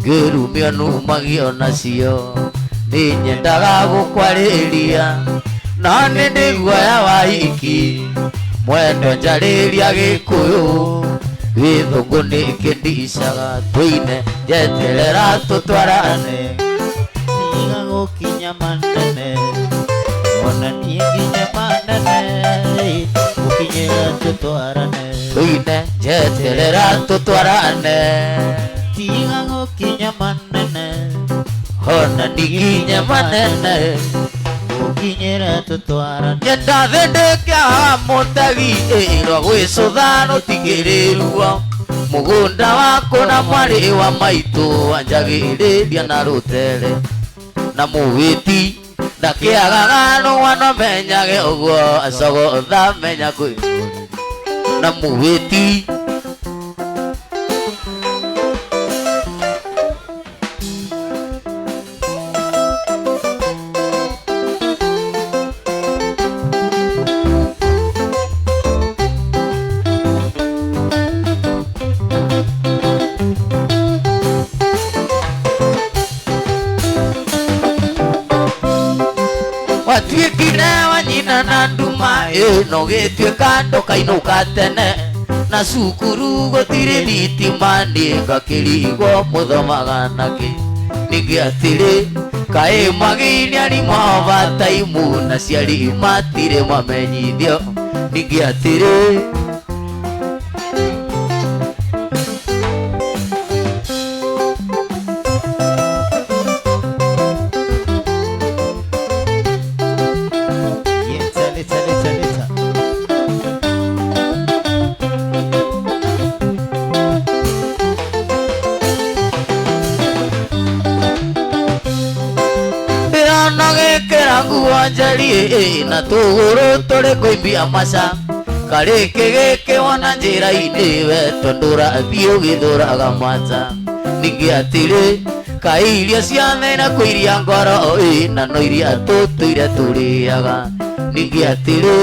Ngĩrumio numagio nacio. Nĩ nyendaga gũkwarĩria no nĩ ndĩ guoya wa hiki. Mwendo njarĩria gĩkũyũ, gĩthũngũ nĩ kĩndicaga. Tũine njeterera tũtwarane. Tiga gũkinya manene, ona niĩ nginye manene, gũkinyĩra tũtwarane. Tũine njeterera tũtwarane. Tiga gũkinya manene, ona niginye manene, gũkinyĩra tũtwarane. Nyenda thĩndĩkia mũtegi ĩrwa gwĩcũtha rũtigĩrĩruo mũgũnda waku na mwarĩ wa maitũ wanjagĩrĩria na rũtere na mũwĩti ndakĩagaga rũgano menyage ũguo acogotha menya kwĩ na mũwĩti. Watuĩkire wa nyina na nduma ĩno gĩtuĩka ndũkainũka tene na cukuru gũtirĩ thitima nĩ ngakĩrigwo mũthomaga nakĩ. Ningĩ atĩrĩ kaĩ mwagĩire arimũ overtime na ciari matirĩ mamenyithio. Ningĩ atĩrĩ Leta, leta, leta, leta. Ndĩrona gĩkĩra nguo njeri na tũgũrũ tũrĩ kũimbia maca karĩkĩ gĩkĩ wona njĩra-inĩ we tondũ ũrathiĩ ũgĩthũraga mata. Ningĩ atĩrĩ kaĩ irio ciothe na kũiria ngoro na no iria tũtũire tũrĩaga. Ningĩ atĩrĩ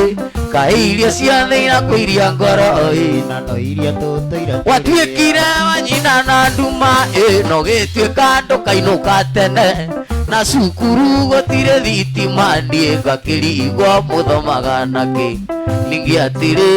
kaĩ irio ciothe na kũiria ngoro Na no iria tũtũire. Watuĩkire wa nyina na nduma ĩno gĩtuĩka ndũkainũka tene na cukuru gũtirĩ thitima niĩ ngakĩrigwo mũthomaga nakĩ. Ningĩ atĩrĩ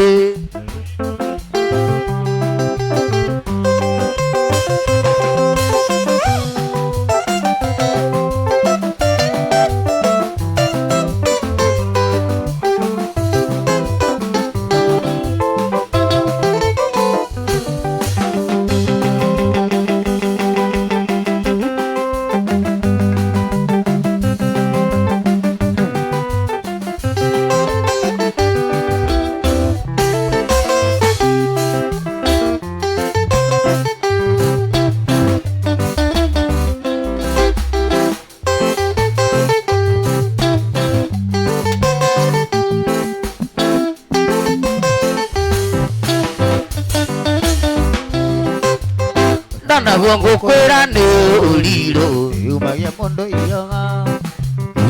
ndanaguo ngũkwĩra nĩ ũrirũ Yumagia mũndũ irioga.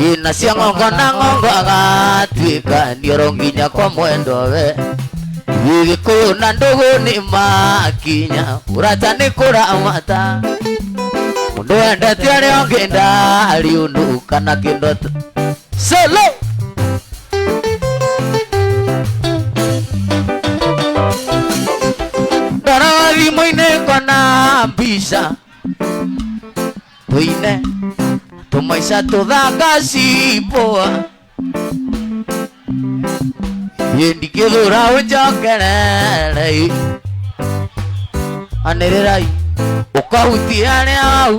Ina cia ng'ongo na ng'ongo agatuĩka nĩoro nginya kwa mwendo we. Gĩkũyũ na ndũgũ nĩ makinya ũrata nĩ kũramata mũndũ wendete arĩa ũngĩ ndarĩ ũndũ kana kĩndũ solo. Ndora thimũ-inĩ ngona mbica tũine tũmaica tũthaka cipoa ndikĩthũra ũnjokerere anĩrĩrai ũkahutia arĩa au.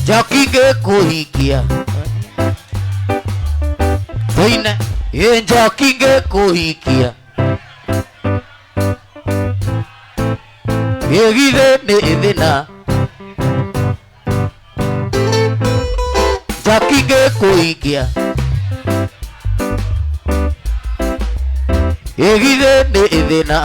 Njoki ngĩkũhikia tũine ĩ njoki ngĩkũhikia ĩ githĩ nĩ thĩna. Njoki ngĩkũhikia. Ĩgithĩ nĩ thĩna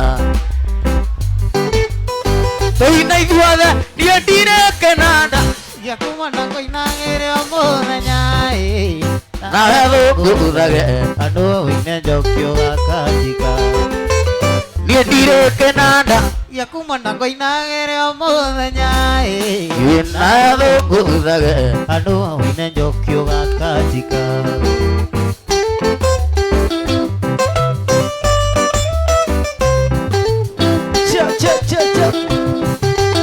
tũina ithuothe niĩ ndirĩ kĩnanda Gĩakuma na ngũinagĩre o mũthenya ĩ. Nawe thũngũthage Andũ ũine njoki ũgakatika. Niĩ ndirĩ kĩnanda Gĩakuma na ngũinagĩre o mũthenya ĩ. Nawe thũngũthage Andũ ũine njoki ũgakatika. Che che che che.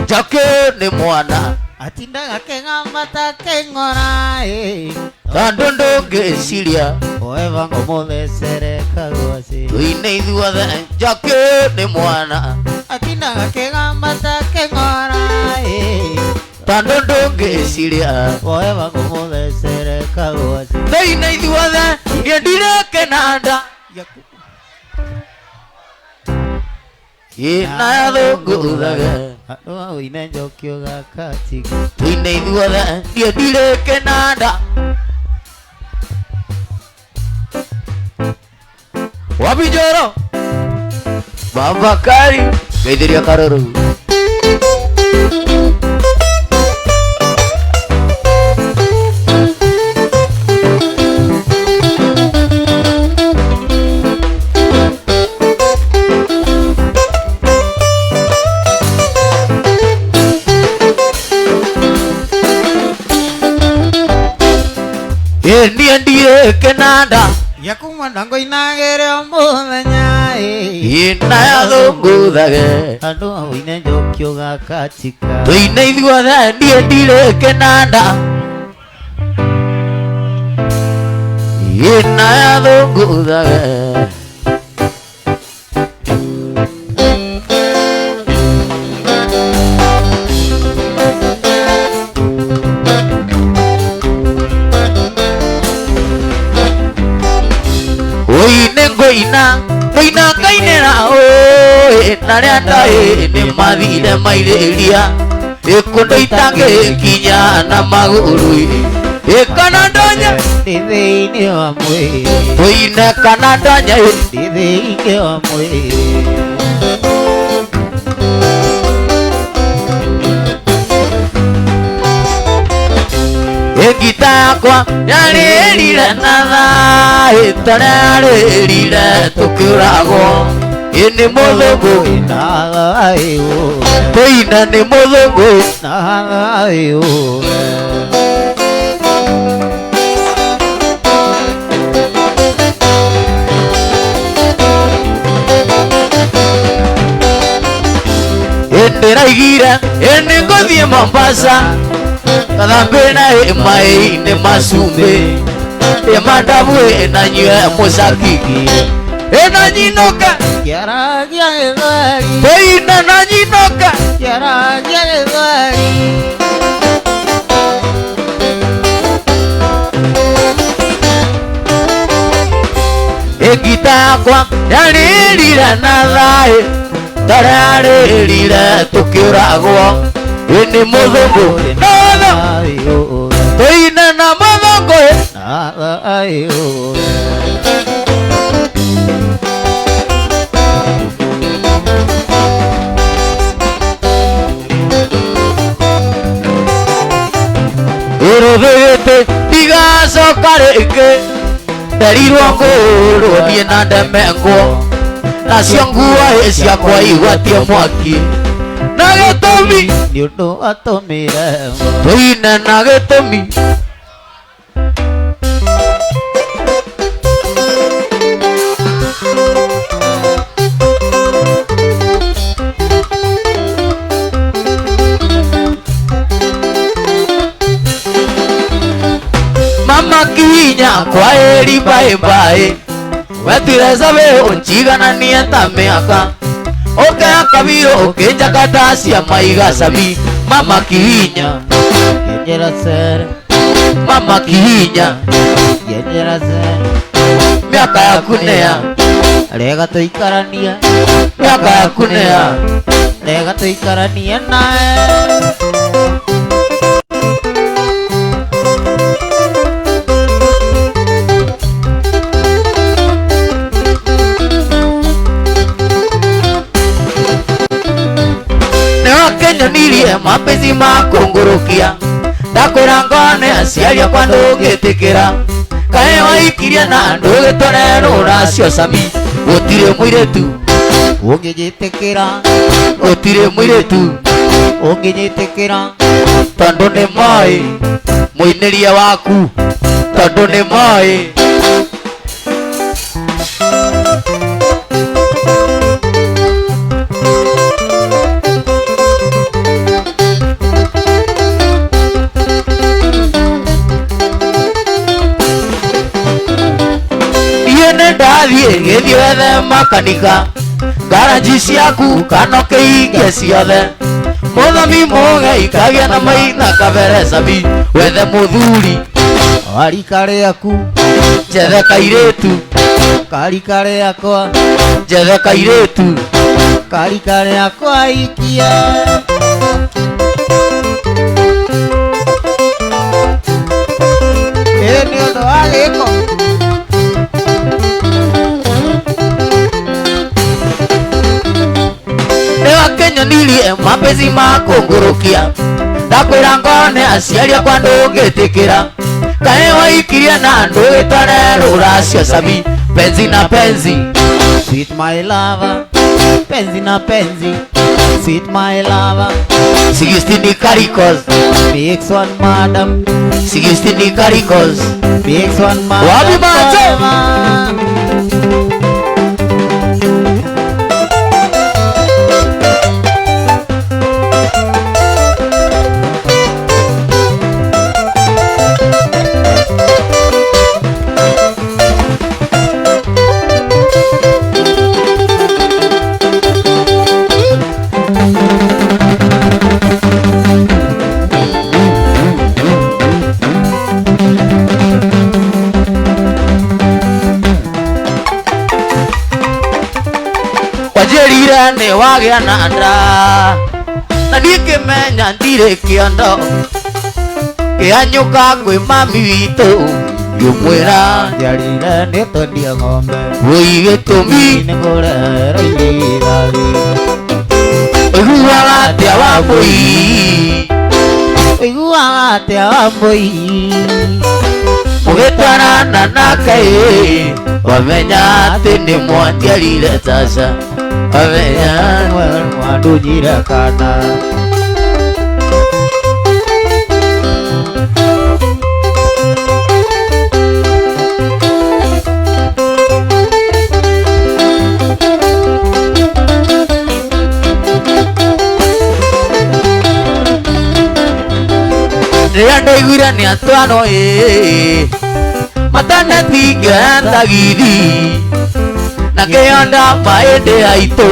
Njoki nĩ mwana Atindaga kĩgamba ta kĩng'ora ĩ. Tondũ ndũngĩciria Oeva ngũmũthecere kagwaci. Tũine ithuothe Njoki nĩ mwana Atindaga kĩgamba ta kĩng'ora ĩ. Tondũ ndũngĩciria Oeva ngũmũthecere kagwaci. Tũine ithuothe niĩ ndirĩ kĩnanda Ĩ nawe thũngũthage Andũ ũine njoki ũgakatika. Tũine ithuothe niĩ ndirĩ kĩnanda Wapi Njoro Babakari geithĩria karũrũ Ĩ niĩ ndirĩ kĩnanda Gĩakuma na ngũinagĩre o mũthenya ĩ. Ĩ nawe thũngũthage Andũ ũine njoki ũgakatika. Tũine ithuothe niĩ ndirĩ kĩnanda Ĩ nawe thũngũthage Oi nĩ ngũina ngũina ngainĩra ũĩ na arĩa ndaĩ nĩ mathire mairĩria ĩ kũndũ itangĩkinya na magũrũ ĩ kana ndonye Ndĩ thĩinĩ wa mwĩrĩ. Tũine kana ndonye Ndĩ thĩinĩ wa mwĩrĩ. Ĩ ngita yakwa yarĩrire na thaĩ tondũ yarĩrire tũkĩũragwo ĩ nĩ mũthũngũ Na thayũ. Tũine nĩ mũthũngũ Na thayũ. Ĩ ndĩraigire ĩ nĩ ngũthiĩ Mombasa gathambĩ na ĩ maĩ-inĩ ma cumbĩ ĩ mandabu ĩ na nyue mũcakiki ĩ na nyinũke Kĩaragia gĩthweri. tũine na nyinũke Kĩaragia gĩthweri. Ĩ ngita yakwa yarĩrire na thaĩ tondũ yarĩrire tũkĩũragwo ĩ nĩ mũthũngũ na Thayũ. tũine na mũthũngũ Na thayũ. Ĩrũthĩgĩte ndigacoka rĩngĩ nderirwo ngũrwo niĩ na ndemengwo nacio nguo ĩ ciakwa igwatie mwaki na gĩtũmi Nĩ ũndũ atũmire tũine na gĩtũmi Mama kinya kwa eri bye bye wetire zabe unjigananie ta mĩaka ũkea kabiro ũkĩnjakata cia maiga cabi mama kihinya Nyenjera cere. Mama kihinya Nyenjera cere. Mĩaka yaku nĩya Rega tũikaranie. Mĩaka yaku nĩ ya. Rega tũikaranie nawe. Nĩwakenyonirie mapenzi makũngũrũkia ndakwĩra ngone aciari akwa ndũngĩtĩkĩra kaĩ waikirie na ndũgĩtware rũracio cami gũtirĩ mũirĩtu Ũngĩnjĩtĩkĩra. Gũtirĩ mũirĩtu Ũngĩnjĩtĩkĩra. Tondũ nĩ moĩ mũinĩrie waku tondũ nĩ moĩ. Niĩ nĩ ndathiĩ gĩthiĩ wethe makanika ngaranji ciaku kana ũkĩhinge ciothe mũthami mũge ikagĩa na maina kabere cami wethe mũthuri Warika rĩaku. Njethe kairĩtu. Karika rĩakwa. Njethe kairĩtu. Karika rĩakwa ikia. Ĩ nĩ ũndũ wa gĩko. Nĩwakenyonirie mapenzi makũngũrũkia ndakwĩra ngone aciari akwa ndũngĩtĩkĩra kaĩ waikirie na ndũgĩtware rũracio cami penzi na penzi. Sweet my lover, penzi na penzi. Sweet my lover. 16 karikos. Makes one madam. 16 karikos. Makes one madam. Wapi macho? Forever. Wanjĩrire nĩ wagĩa na nda na niĩ ngĩmenya ndirĩ kĩondo kĩanyũka kwĩ mami witũ ngĩmwĩra Njiarire nĩ twendie ng'ombe. Wũi gĩtũmi Nĩngũrehera irigithathi. Ũiguaga atĩa Wambũi? Ũiguaga atĩa Wambũi? Mũgĩtwarana nake ĩ wamenya atĩ nĩ mwanjiarire caca wamenya Mwandunyire kana. Rĩrĩa ndaiguire nĩ atwarwo ĩ matanethinge tagithi na kĩonda maĩndĩ aitũ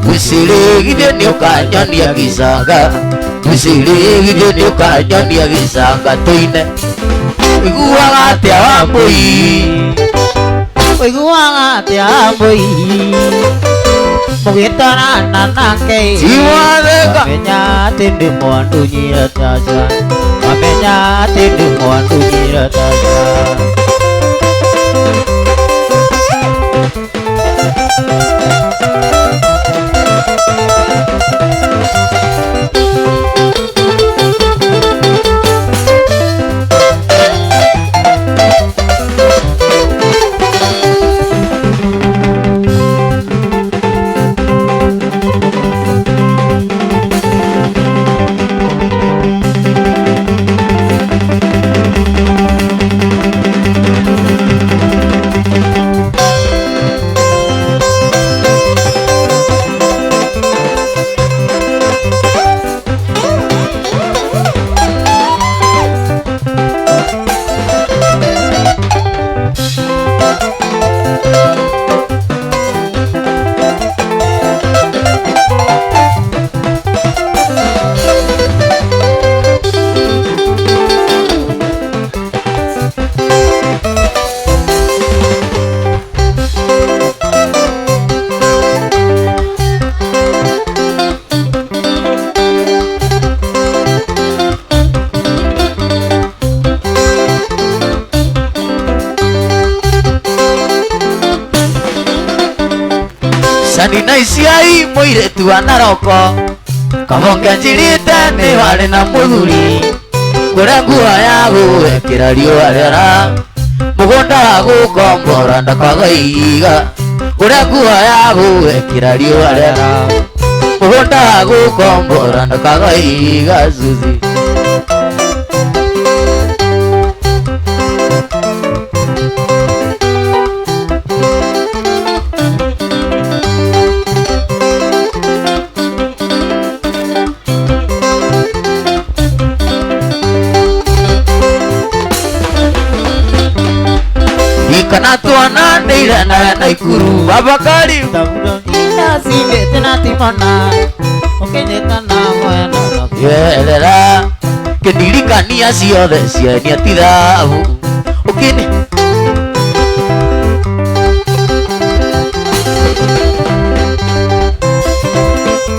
gwĩcirĩgithie nĩ ũkanyonia gĩcanga gwĩcirĩgithie nĩ ũkanyonia gĩcanga tũine ũiguaga atĩa Wambũi? Ũiguaga atĩa Wambũi? Mũgĩtwarana nake ĩ. Tiwatheka. Wamenya atĩ nĩ mwandunyire caca. Wamenya atĩ nĩ mwandunyire caca. Cani na iciai mũirĩtu wa Naroko Kabonge njirĩte nĩ warĩ na mũthuri Kũrĩa nguo ya gũgekĩra riũa rĩara Mũgũnda wa gũkombora ndakagaiga Kũrĩa nguo ya gũgekĩra riũa rĩara Mũgũnda wa gũkombora ndakagaiga Zuzi Ikana tuona ndeira na Naikuru Baba Karim Yerera Kendirikania ciothe cienia ti thabu Ukini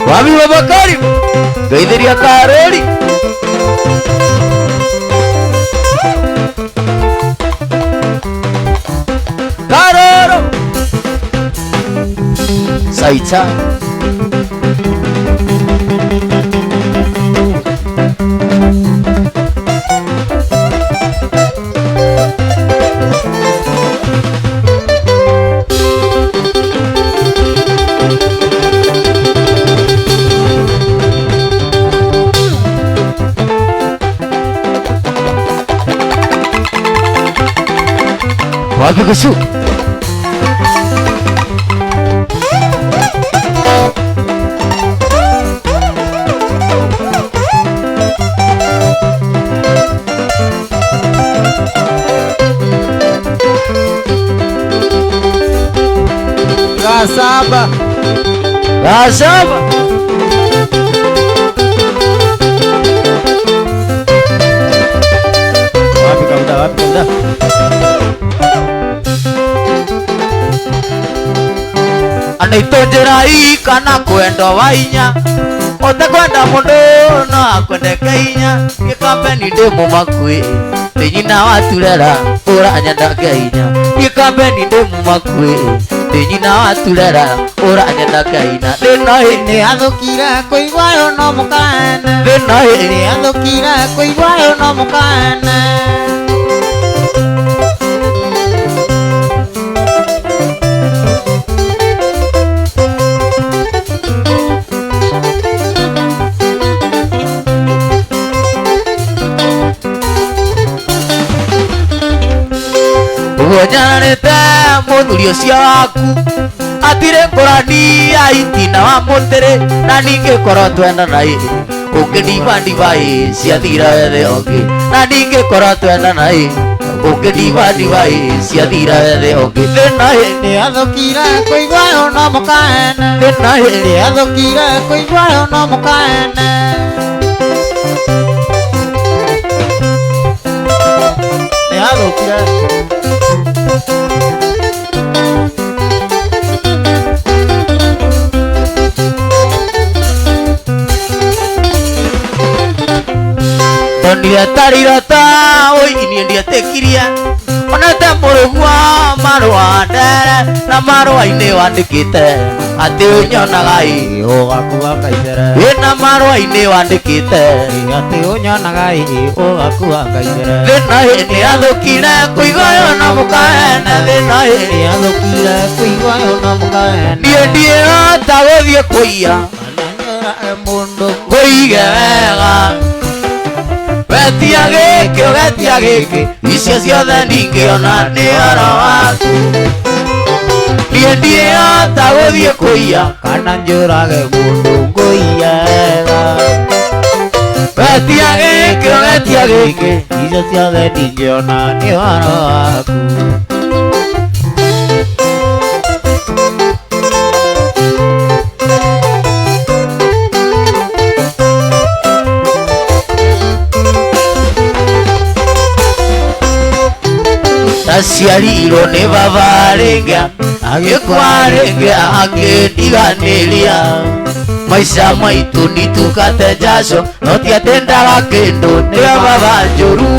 Wabi Baba Karim Ngeithiria karori Karoro Saita Wapi kusu Gasaba Gasaba Wapi kamuda, wapi kamuda Anaitwo njĩra kana kwendwo wa inya Ũtekwenda mũndũ no akwendeke inya Gĩkombe ndĩ mũmakuĩ Nĩ nyina wa Turera ũranyenda inya Gĩkombe ndĩ mũmakuĩ Nĩ nyina wa Turera ũranyenda inya Thĩna ĩ Nĩ athũkire kũigua yo no mũkaene Thĩna ĩ Nĩ athũkire kũigua yo no mũkaene Ũguo nyaranĩte mũthuri ũcio waku Atirĩ ngũrani ya itina wa mũtĩrĩ Na ningĩkorwo twendana ĩ Ũngĩndibandiba ĩ ciathira wethe ũngĩ Na ningĩkorwo twendana ĩ Ũngĩndibandiba ĩ ciathira wethe ũngĩ Thĩna ĩ Nĩ athũkire kũigua yo no mũkaene Thĩna ĩ Nĩ athũkire kũigua yo no mũkaene Nĩ athũkire Ndonire tarĩ irota oi niĩ ndietĩkirie Onete mũrũgua marũa ndere Na marũa-inĩ wandĩkĩte atĩ ũnyonaga ĩ Ũgakua ngaicere Wĩna marũa-inĩ wandĩkĩte Atĩ ũnyonaga ĩ ũgakua ngaicere Thĩna ĩ nĩ athũkire kũigua yo na mũkaene Thĩna ĩ Nĩ athũkire kũigua yo na mũkaene Niĩ ndiĩhota gũthiĩ kũiya Kana mũndũ Ngũige wega Wetia gĩkĩ ũgetia gĩkĩ Icio ciothe ndingĩona nĩ ũhoro waku Niĩ ndiĩhota gũthiĩ kũiya Kana njũrage mũndũ ngũiye wega Wetia gĩkĩ ũgetia gĩkĩ Icio ciothe ndingĩona nĩ ũhoro waku Ndaciarirwo nĩ baba rĩngĩ agĩkua rĩngĩ akĩndiganĩria Maica maitũ nitukate jaco no ti atĩ ndaga kĩndũ nĩwe baba njũru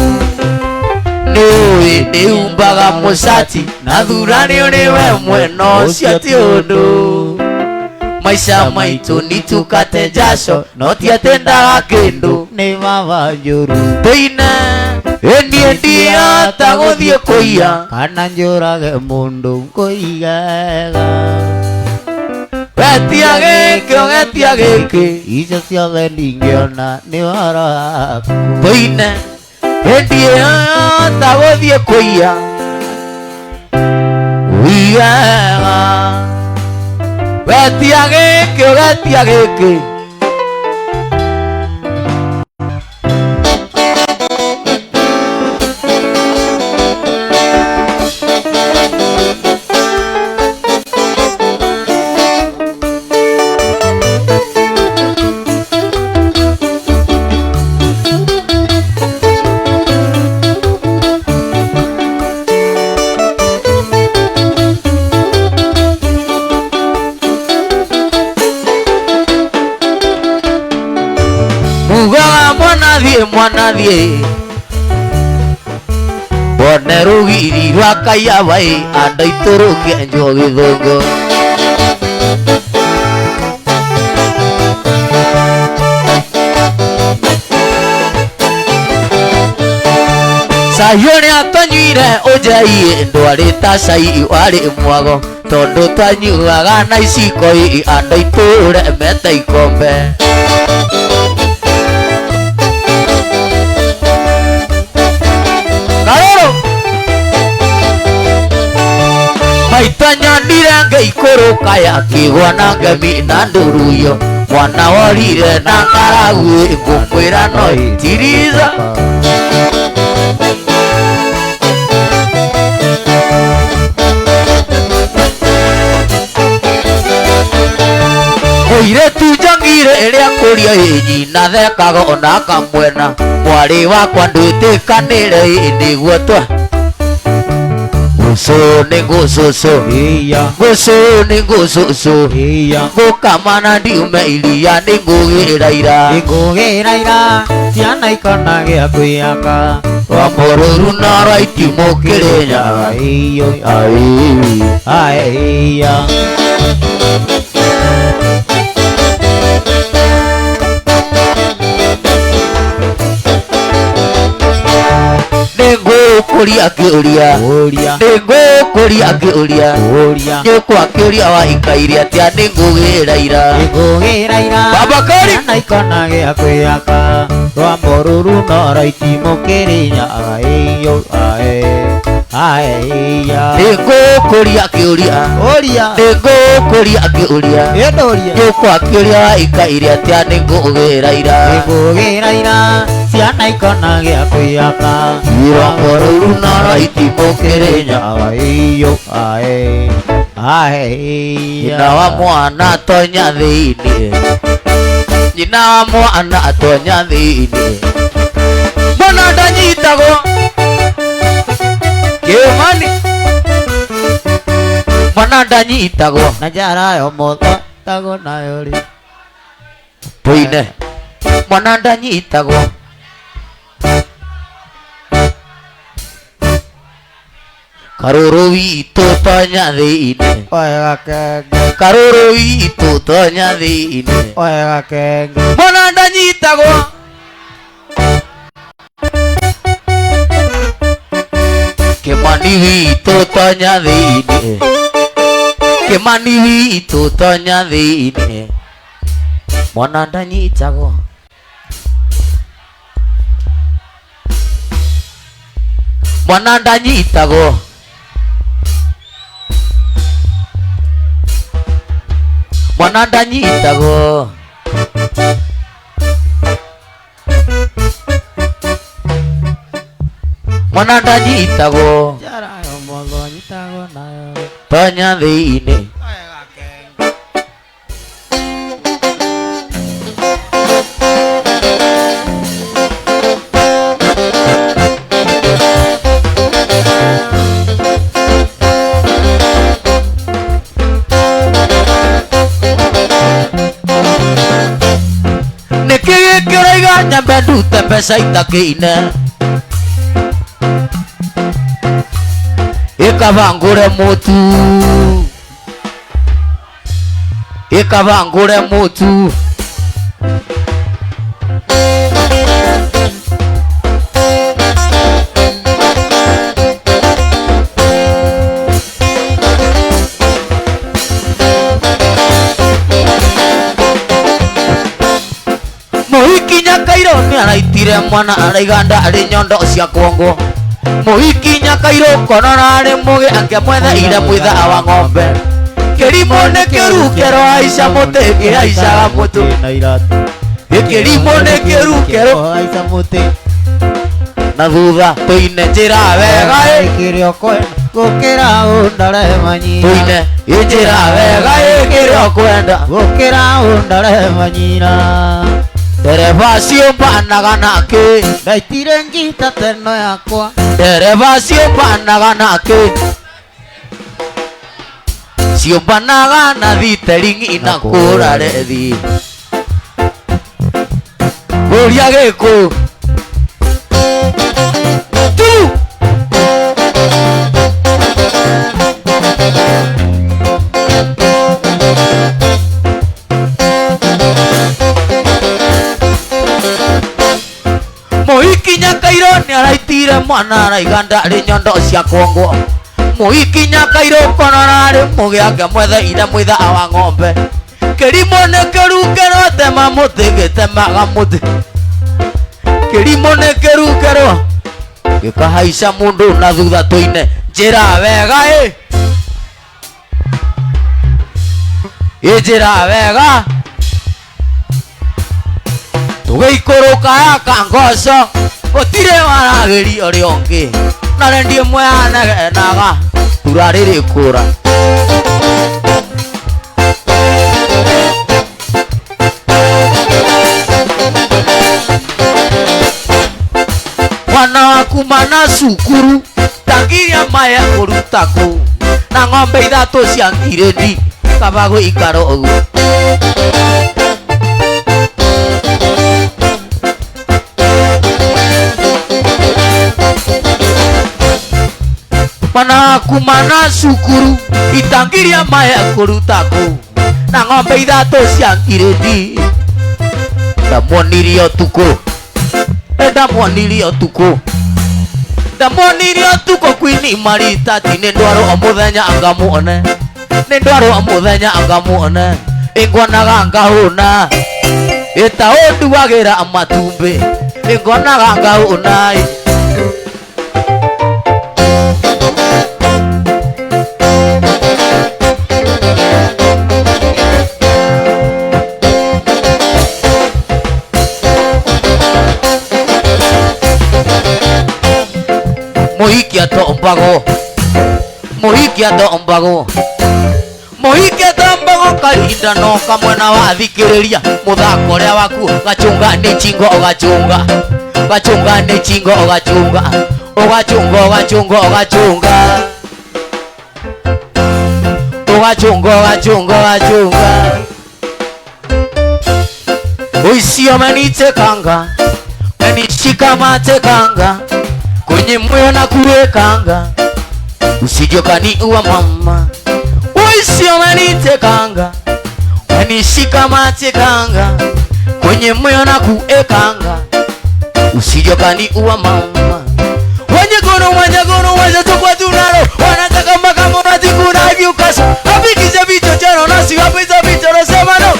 Nĩũĩ nĩhumbaga mũcati na thura nĩ ũrĩ we mwena ũcio ti ũndũ Maica maitũ nitukate jasho no ti atĩ ndaga kĩndũ. Nĩ baba njũru. Tũine ĩniĩ ndihota gũthiĩ kũiya. Kana njũrage mũndũ ngũigega. Wetia gĩkĩ ũgetia gĩkĩ. Icio ciothe ndingĩona nĩ ũhoro waku. Tũine ĩndiĩhota gũthiĩ kũiya. Wigega. Wetia gĩkĩ ũgetia gĩkĩ. Mugaga mwana thiĩ mwana thiĩ wone rũgiri rwa Kaiabai andũ aitũ rũkĩenjwo gĩthũngũ. Cai ũrĩa twanyuire ũnjei ndwarĩ ta cai warĩ mwago tondũ twanyuaga na iciko ĩ andũ aitũ remete ikombe. Karũrũ maita nyonire ngĩikũrũka yakĩgwa na ngemi na nduruyo mwana worire na ng'aragu ngũkwĩra no itiriza. Mũirĩtu njongire ĩrĩa kũria ĩ nyina thekaga ona kamwena mwarĩ wakwa ndwĩtĩkanĩre ĩ nĩguo twa ngũcũ nĩ ngũcũcũ. Iya. Ngũcũ nĩ ngũcũcũ. Iya. Ngũkama na ndiume iria nĩ ngũgĩra ira. Ngũgĩra ira ciana ikona gĩa kwĩhaka. Rwambo rũru na rwa itimũ Kĩrĩnyaga. Iyo. Ai. Ai iya. Nĩ ngũkũria kĩũria. Ũria. Nĩ ngũkũria kĩũria. Ũria. Nyũkwa kĩũria waikaire atĩa nĩ ngũgĩra ira. Ngũgĩra ira. Baba Kari. Ciana ikona gĩa kwĩhaka. Rwambo rũru no rwa itimũ Kĩrĩnyaga. Iyo. Ae. Ae iya. Nĩ ngũkũria kĩũria. Ũria. Nĩ ngũkũria kĩũria. Ĩndũria. Nyũkwa kĩũria waikaire atĩa nĩ ngũgĩra ira. Ngũgĩra ira ciana ikona gĩa kwĩhaka. Rwambo rũru no rwa itimũ Kĩrĩnyaga. Iyo. Ae. Ae iya. Nyina wa mwana atonya thĩinĩ. Nyina wa mwana atonya thĩinĩ. Mwana ndanyitagwo Kĩmani. Mwana ndanyitagwo na njara yo motho tagwo nayo rĩ. Tũine. Mwana ndanyitagwo. Karũrũ witũ tonya thĩinĩ. Oe gakenge. Karũrũ witũ tonya thĩinĩ. Oe gakenge. Mwana ndanyitagwo. Kĩmani witũ tonya thĩinĩ. Kĩmani witũ tonya thĩinĩ. Mwana ndanyitagwo. Mwana ndanyitagwo. Mwana ndanyitagwo. Mwana ndanyitagwo. Njara yo motho nyitagwo nayo. Tonya thĩinĩ. Oe gakenge. Nĩkĩ gĩkĩ ũraiga nyambe ndute mbeca itakĩine ĩkaba ngũre mũtu. Ikaba ngũre mũtu. Mũhiki Nyakairũ nĩaraitire mwana araiga ndarĩ nyondo cia kuongwo. Mũhiki Nyakairũ kono arĩ mũgĩ angĩamwetheire mwithaa wa ng'ombe. Kĩrimũ nĩ kĩrukero haica mũtĩ kĩhaicaga mũtũ. Na iratũ. Kĩrimũ nĩ kĩrukero Haica mũtĩ. Na thutha tũine njĩra wega ĩ. Kĩrĩa ũkwenda gũkĩra ũndaremanyira. Tũine njĩra wega ĩ kĩrĩa ũkwenda. Gũkĩra ũndaremanyira. Ndereba ciũmbanaga nakĩ? Ndaitire ngita teno yakwa. Ndereba ciũmbanaga nakĩ? Ciũmbanaga na thiteringi na kũra rethi. Ngũria gĩkũ tu. Mũhiki Nyakairũ nĩaraitire mwana araiga ndarĩ nyondo cia kuongwo. Mũhiki Nyakairũ kono ararĩ mũgĩ angĩamwetheire mwithaa wa ng'ombe. Kĩrimũ nĩ kĩrukĩrwo tema mũtĩ gĩtemaga mũtĩ. Kĩrimũ nĩ kĩrukĩrwo gĩkahaica mũndũ na thutha tũine njĩra wega ĩ. Ĩ njĩra wega. Tũgĩikũrũka ya kangoco gũtirĩ waragĩria ũrĩa ũngĩ na rendi ĩmwe yanegenaga tura rĩrĩkũra. Mwana waku mana cukuru tangiria maya kũruta kũ na ng'ombe ithatũ cia ngirĩndi kaba gũikara ũguo. Mwana waku mana cukuru itangiria maya kũruta kũ na ng'ombe ithatũ cia ngirĩndi. Ndamuonirie ũtukũ, ndamuonirie ũtukũ, ndamuonirie ũtukũ kwini maritati nĩ ndwarwo o mũthenya angamuone, nĩ ndwarwo o mũthenya angamuone, ĩngonaga ngahũna ĩta ũnduagĩra matumbĩ, ĩngonaga ngahũna. Mũhiki atombagwo, mũhiki atombagwo, mũhiki atombagwo kahinda no kamwe na wathikĩrĩria mũthako ũrĩa waku gachunga nĩ chingo ũgachunga, gachunga nĩ chingo ũgachunga, ũgachunga ũgachunga ũgachunga, ũgachunga ũgachunga ũgachunga. Ũicio menichekanga, menishikamachekanga kwenye moyo na kuwekanga, usije kaniua mama. Uisio menitekanga, wenishika matekanga kwenye moyo na kuekanga, usije kaniua mama. Wenye gono wenye tukwa tunalo wanataka mpaka murati kuna vyukaso apikize vichochoro na siwapiza vichoro sema no.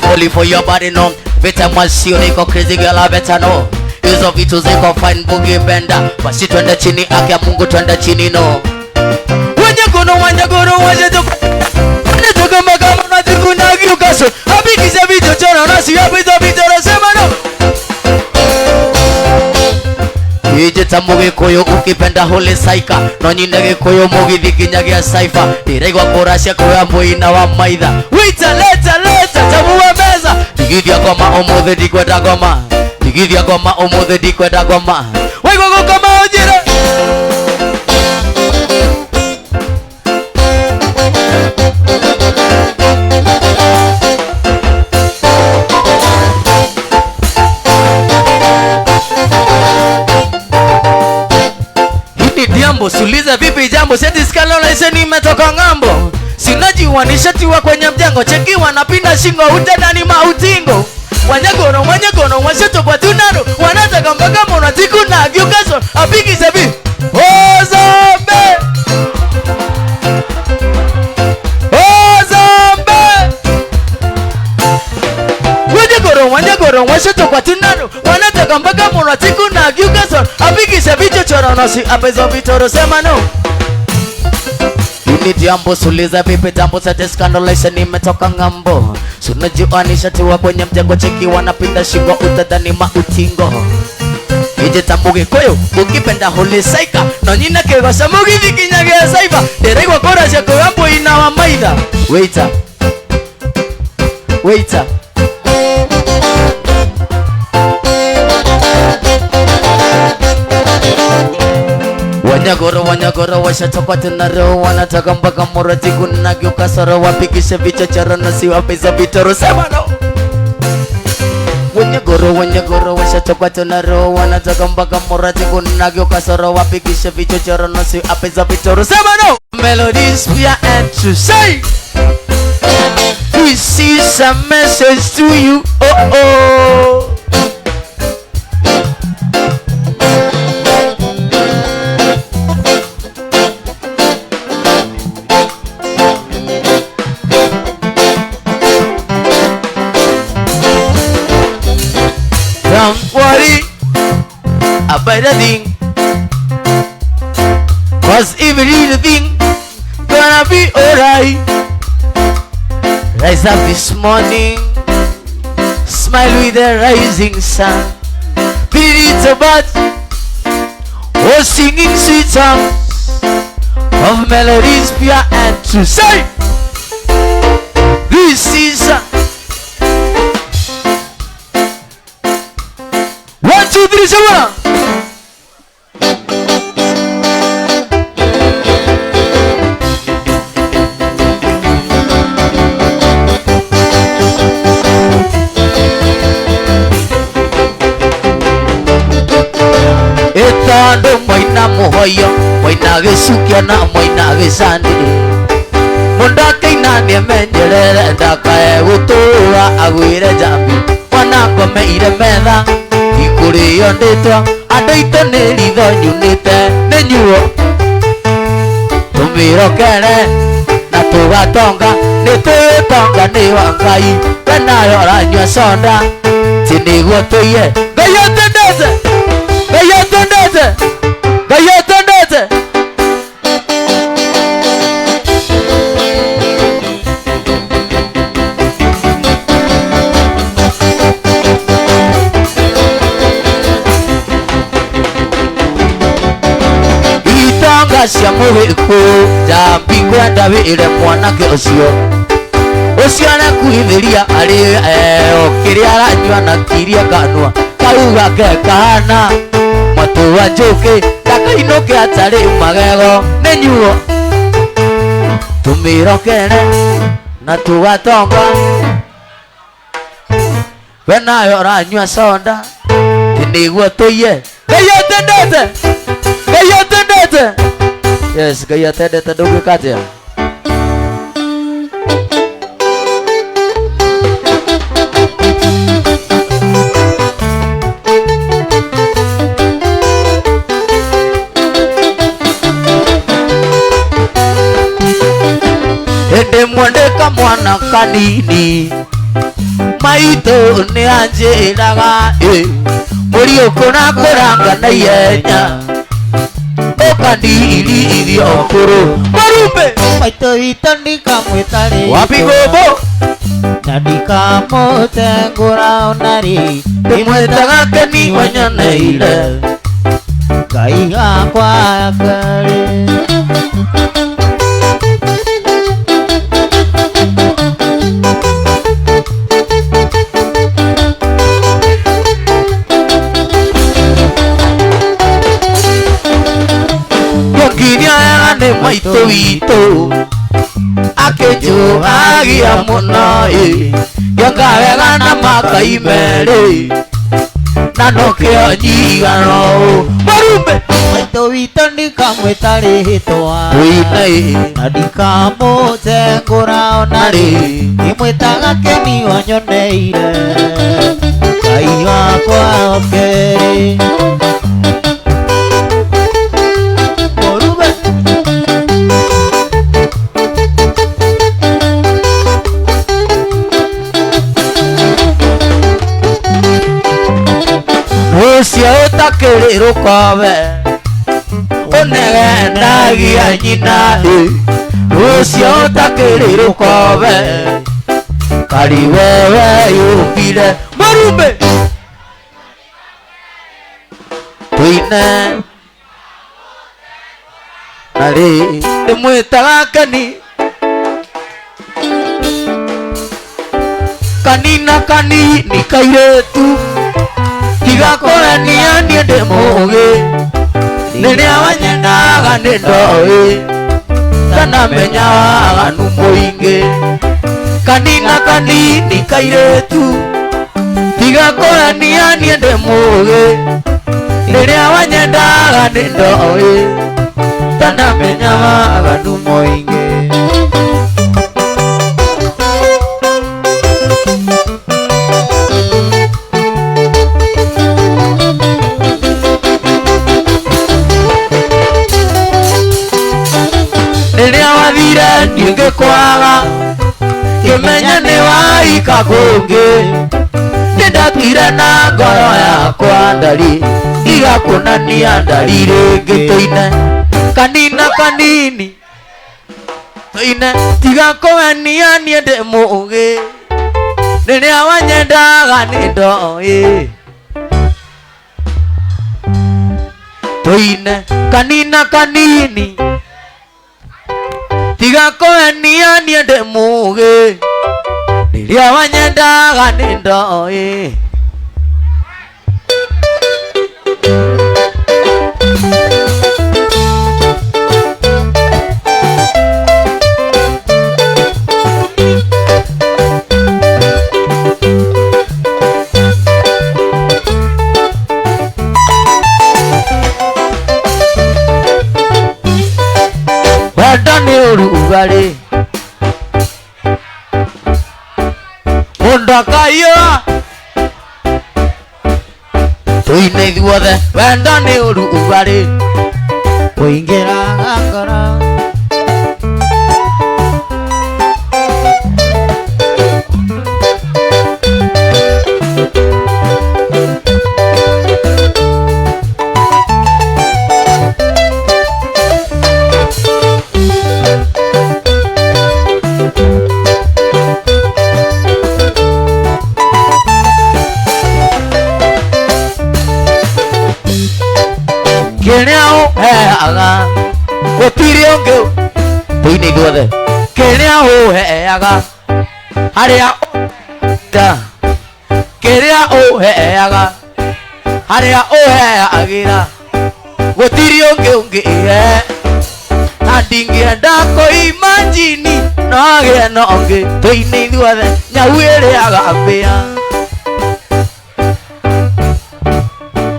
Fully for your body no. Vita mwasio niko crazy girl I better know. Hizo vitu ziko fine boogie bender. Basi twende chini akia Mungu twende chini no. Wenye gono wenye tuko tuko kama na tukuna kiukaso. Abikize vichochoro na si abizo vichoro sema no. Ijeta mugikuyu ukipenda hole saika no nyine gikuyu mugithi kinyagia saifa ndiraigua kuracia kuya muina wa maitha wita leta leta tamuwe meza ndigithia ngoma umuthi ndikwenda ngoma ndigithia ngoma umuthi ndikwenda ngoma waigua gukoma unjire. Jambo suliza vipi jambo seti skalo nimetoka ng'ambo. Sinajiwa nishatiwa kwenye mjengo cheki wanapinda shingo utadani mautingo. Wanyagono wanyagono washoto kwa tunano wanataka mpaka mwana tiku na gyukaso apigi sebi. Ozambe! Ozambe! Wanyagono wanyagono washoto kwa tunano wanataka mpaka mwana tiku na gyukaso apigi sebi chochoro nosi apezo vitoro sema no. Ni jambo suliza vipi jambo sete scandalization nimetoka ng'ambo. Sunajua nishatiwa kwenye mjengo cheki wanapinda shingo utadhani mautingo. Ije tambuge koyo ukipenda hole saika no nyina kegosha mugithi kinyagia saiba nderegwa kora cia kugambo ina wa maitha. Waiter. Waiter. Wanyagoro wanyagoro washatoka tunaro wanataka mpaka murati kunageuka soro wapikishe vichochoro na siwapeza vitoro sema no. Wanyagoro wanyagoro washatoka tunaro wanataka mpaka murati kunageuka soro wapikishe vichochoro na siwapeza vitoro sema no. Melodies we are and to say this is a message to you. Oh oh. Don't worry about a thing, cause every little thing gonna be alright. Rise up this morning, smile with the rising sun. Be little bird, oh singing sweet songs of melodies pure and true. Say, this is a 1, 2, 3, 4. Etando moina muhoyo moina gĩcukio na moina gĩcani mũndũ akĩina nĩemenyerere ndakae gũtũra agwĩre njambi mwana ngomeire metha ikũrĩo ndĩtwa andũ aitũ nĩ ritho nyunĩte nĩ nyuo tũmĩrokere na tũgatonga nĩ twĩtonga nĩ wa Ngai we nayo ũranyua soda ti nĩguo tũiye Ngai atendete Ngai atendete Ngai atendete. Itonga cia mũgĩkũ njambi kwenda wĩre mwanake ũcio ũcio arakuhithĩria arĩ o kĩrĩa aranyua na kiria kanua kau gake kahana mwatũ wa njũkĩ ndakainũke atarĩ magego nĩ nyuo tũmĩrokere na tũgatonga we nayo ũranyua soda ti nĩguo tũiye Ngai atendete Ngai atendete. Yes, Ngai atendete ndũngĩka atĩa. Hĩndĩ mwendeka mwana kanini maitũ nĩ anjĩraga mũriũ kũrakũranga na ihenya ũkandirithia ũkũrũ marumbe maitũ witũ ndikamwĩta rĩtwa wapi ngũmbũ na ndikamũtengũra ona rĩ ndĩmwĩtaga Keni wanyoneire Ngai gakwa akarĩ. Nĩ maitũ witũ akĩnjũhagia mũno ngĩonga wega na makai merĩ na nokĩo njigano marumbe. Maitũ witũ ndikamwĩta rĩtwa Tuine na ndikamũtengũra ona rĩ ndimwĩtaga Keni wanyoneire Ngai wakwa okerĩ Mũrube Ũcio ũtakĩrĩ rũkobe ũnegenagia nyina ĩ ũcio ũtakĩrĩ rũkobe kari wewe yũmbire Mũrumbe tuine na rĩ ndĩmwĩtaga Keni kanina kanini kairĩtu tiga kũrania niĩ ndĩ mũũgĩ rĩrĩa wanyendaga nĩ ndoĩ ndanamenya waganu mũingĩ kanina kanini kairĩtu tiga kũrania niĩ ndĩ mũũgĩ rĩrĩa wanyendaga nĩ ndoĩ ndanamenya waganu mũingĩ rĩrĩa wathire niĩ ngĩkwaga ngĩmenya nĩ waika kũngĩ nĩndatuire na ngoro yakwa ndari igakuonania ndari rĩngĩ tũine kanina kanini tũine tiga kũhenia niĩ ndĩ mũũgĩ rĩrĩa wanyendaga nĩ ndoĩ tũine kanina kanini tiga kũhenia niĩ ndĩ mũũgĩ rĩrĩa wanyendaga nĩ ndoĩ wendo nĩ ũrugarĩ mũndũ akaiyũra tũine ithuothe wendo nĩ ũrugarĩ kũingĩraga ngoro kĩrĩa ũheaga gũtirĩ ũngĩ tũine ithuothe kĩrĩa ũheaga harĩa ũta kĩrĩa ũheaga harĩa ũheagĩra gũtirĩ ũngĩ ũngĩhe na ndingĩenda kũima njini no agĩe na ũngĩ tũine ithuothe nyau ĩrĩaga mbĩa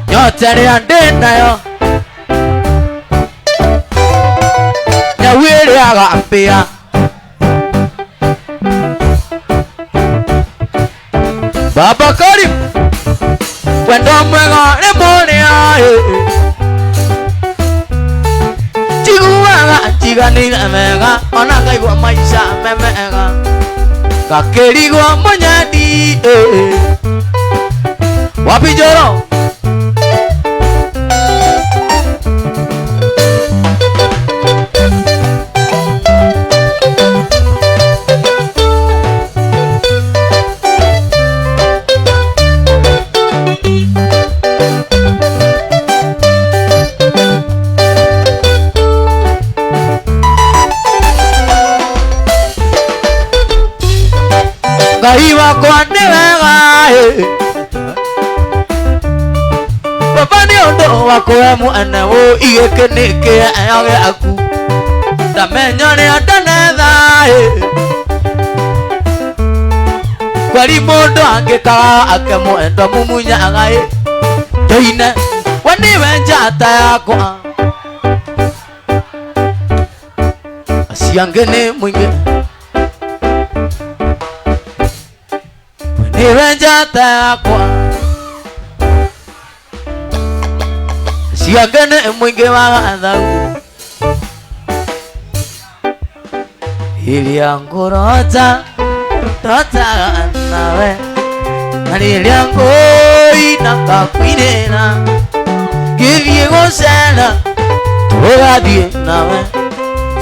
nyota ĩrĩa ndĩ nayo nyau ĩrĩaga mbĩa Baba Karim wendo mwega nĩ mũrĩa njiguaga njiganĩire mega ona ngaigua maica me mega ngakĩrigwo mũnyendi wapi Njoro Ngai wakwa nĩ wega baba nĩ ũndũ wa kũhe mwene wũi gĩkĩ nĩ kĩheo gĩaku ndamenya ũrĩa ndanetha kweri mũndũ angĩkaga ake mwendwa mumunyaga tũine we nĩwe njata yakwa Aciangĩ nĩ mũingĩ nĩwe njata yakwa aciangĩ nĩ mũingĩ wa gathau iria ngũrota ndotaga nawe na rĩrĩa ngũina ngakuinĩra ngĩthiĩ gũcera ũgathiĩ nawe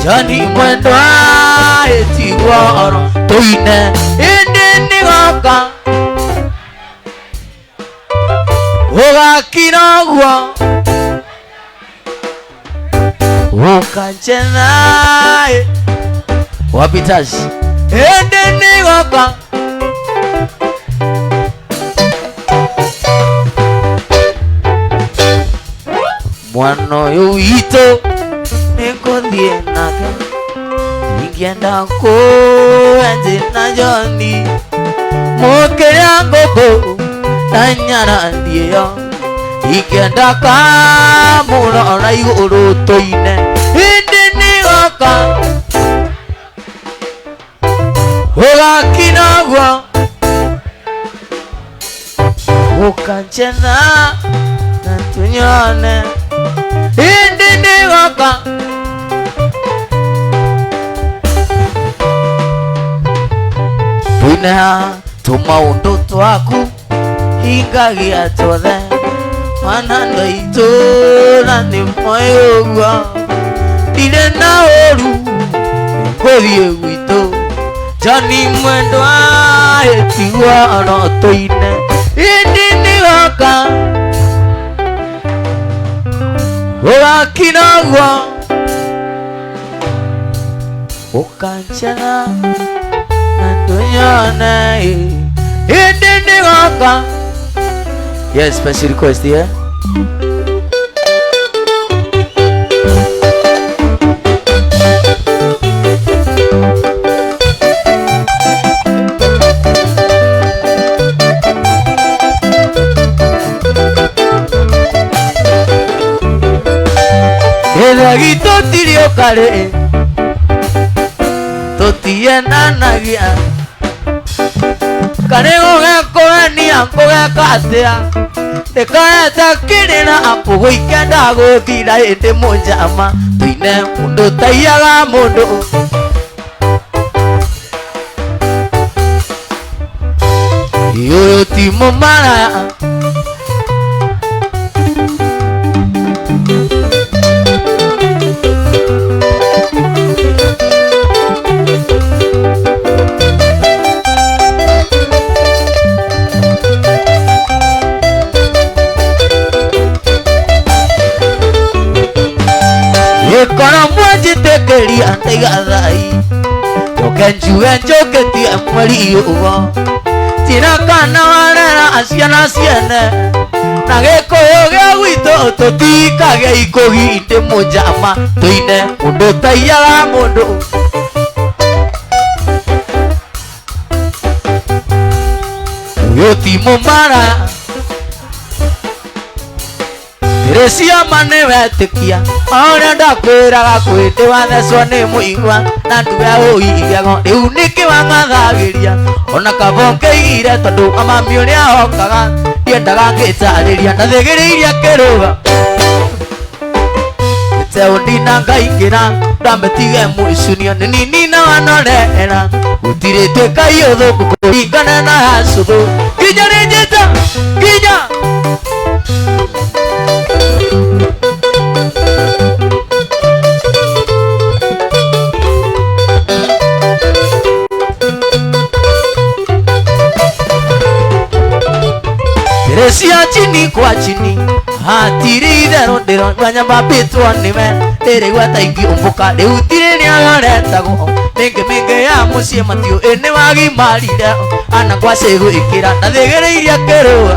Johnny mwendwa ĩtigwo oro tũine ĩndĩ nĩgoka ũgakira ũguo ũkanjena wapitaji ĩndĩ nĩgoka mwana ũyũ witũ nĩngũthiĩ nake ingĩenda kũenje na Johnny mũkĩrĩa ngũkũ na nyarandiĩyo ingĩenda kamũrora igũrũ tũine ĩndĩ nĩgoka ũgakina ũguo ũkanjena na tunyone ĩndĩ nĩgoka tuine tũmaũndũ twaku hingagia tuothe mana andũ aitũ na nĩ moĩ ũguo ndirĩ na ũru nĩngũthiĩ gwitũ Johnny mwendwa ĩtigwo oro tũine ĩndĩ nĩgoka ũgakina ũguo ũkanjena na ndũnyone ĩndĩ nĩgoka. Yes, special request here. Ĩthegi tũtirĩ ũkarĩ tũtiendanagia karĩ gũgekũrania ngũgeka atĩa ndĩkareta kĩrĩra apũgũikenda gũthira ĩndĩ mũnjama tũine mũndũ taiyaga mũndũ ũyũ ti mũmaraya Ikora mwanjĩtĩkĩria ndaiga thai njoke njuge njũkĩtie mweri ũguo njĩra kana warera ciana ciene na gĩkũyũ gĩa gwitũ tũtikage ikũgi ndĩ mũnjama tũine mũndũ taiyaga mũndũ ũyũ ti mũmara Rĩciama nĩ wetĩkia ũrĩa ndakwĩraga kwĩndĩ wathecwo nĩ mũigua na nduge ũigego rĩu nĩkĩ wang'athagĩria ona kaba ũngĩigire tondũ amami ũrĩa okaga ndiendaga ngĩtarĩria na thĩgĩrĩirie kĩrũga ĩteũndina ngaingĩra ndamĩtige mũicunio nĩ nini na wanorera gũtirĩ tuĩka iũthũku kũringana na hacũthũ nginya rĩnjĩta nginya Cia chini kwa chini hatirĩ itherũ ndĩronyua nyambambĩtwo nĩwe ndĩrĩgua ta ingĩũmbũka rĩu tirĩ nĩagoretagwo mĩngĩ mĩngĩ ya mũciĩ matiũĩ nĩ wagimarire ana ngwacĩ gwĩkĩra na thĩgĩrĩirie kĩrũa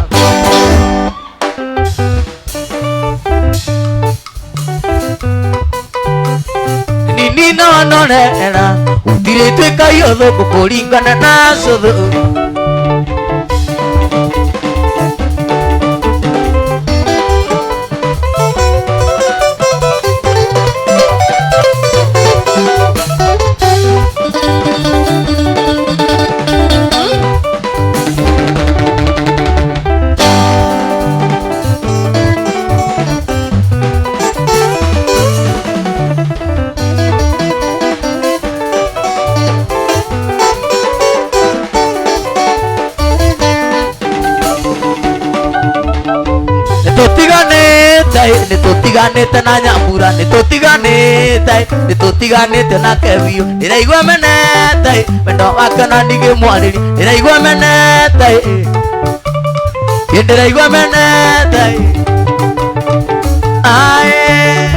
nini no norera gũtirĩ tuĩka iũthũkũ kũringana na cũthũ Nĩtũtiganĩte na Nyambura nĩtũtiganĩte nĩtũtiganĩte nake biũ ndĩraigua menete wendo wake na ndigĩmwarĩria ndĩraigua menete ndĩraigua menete ae.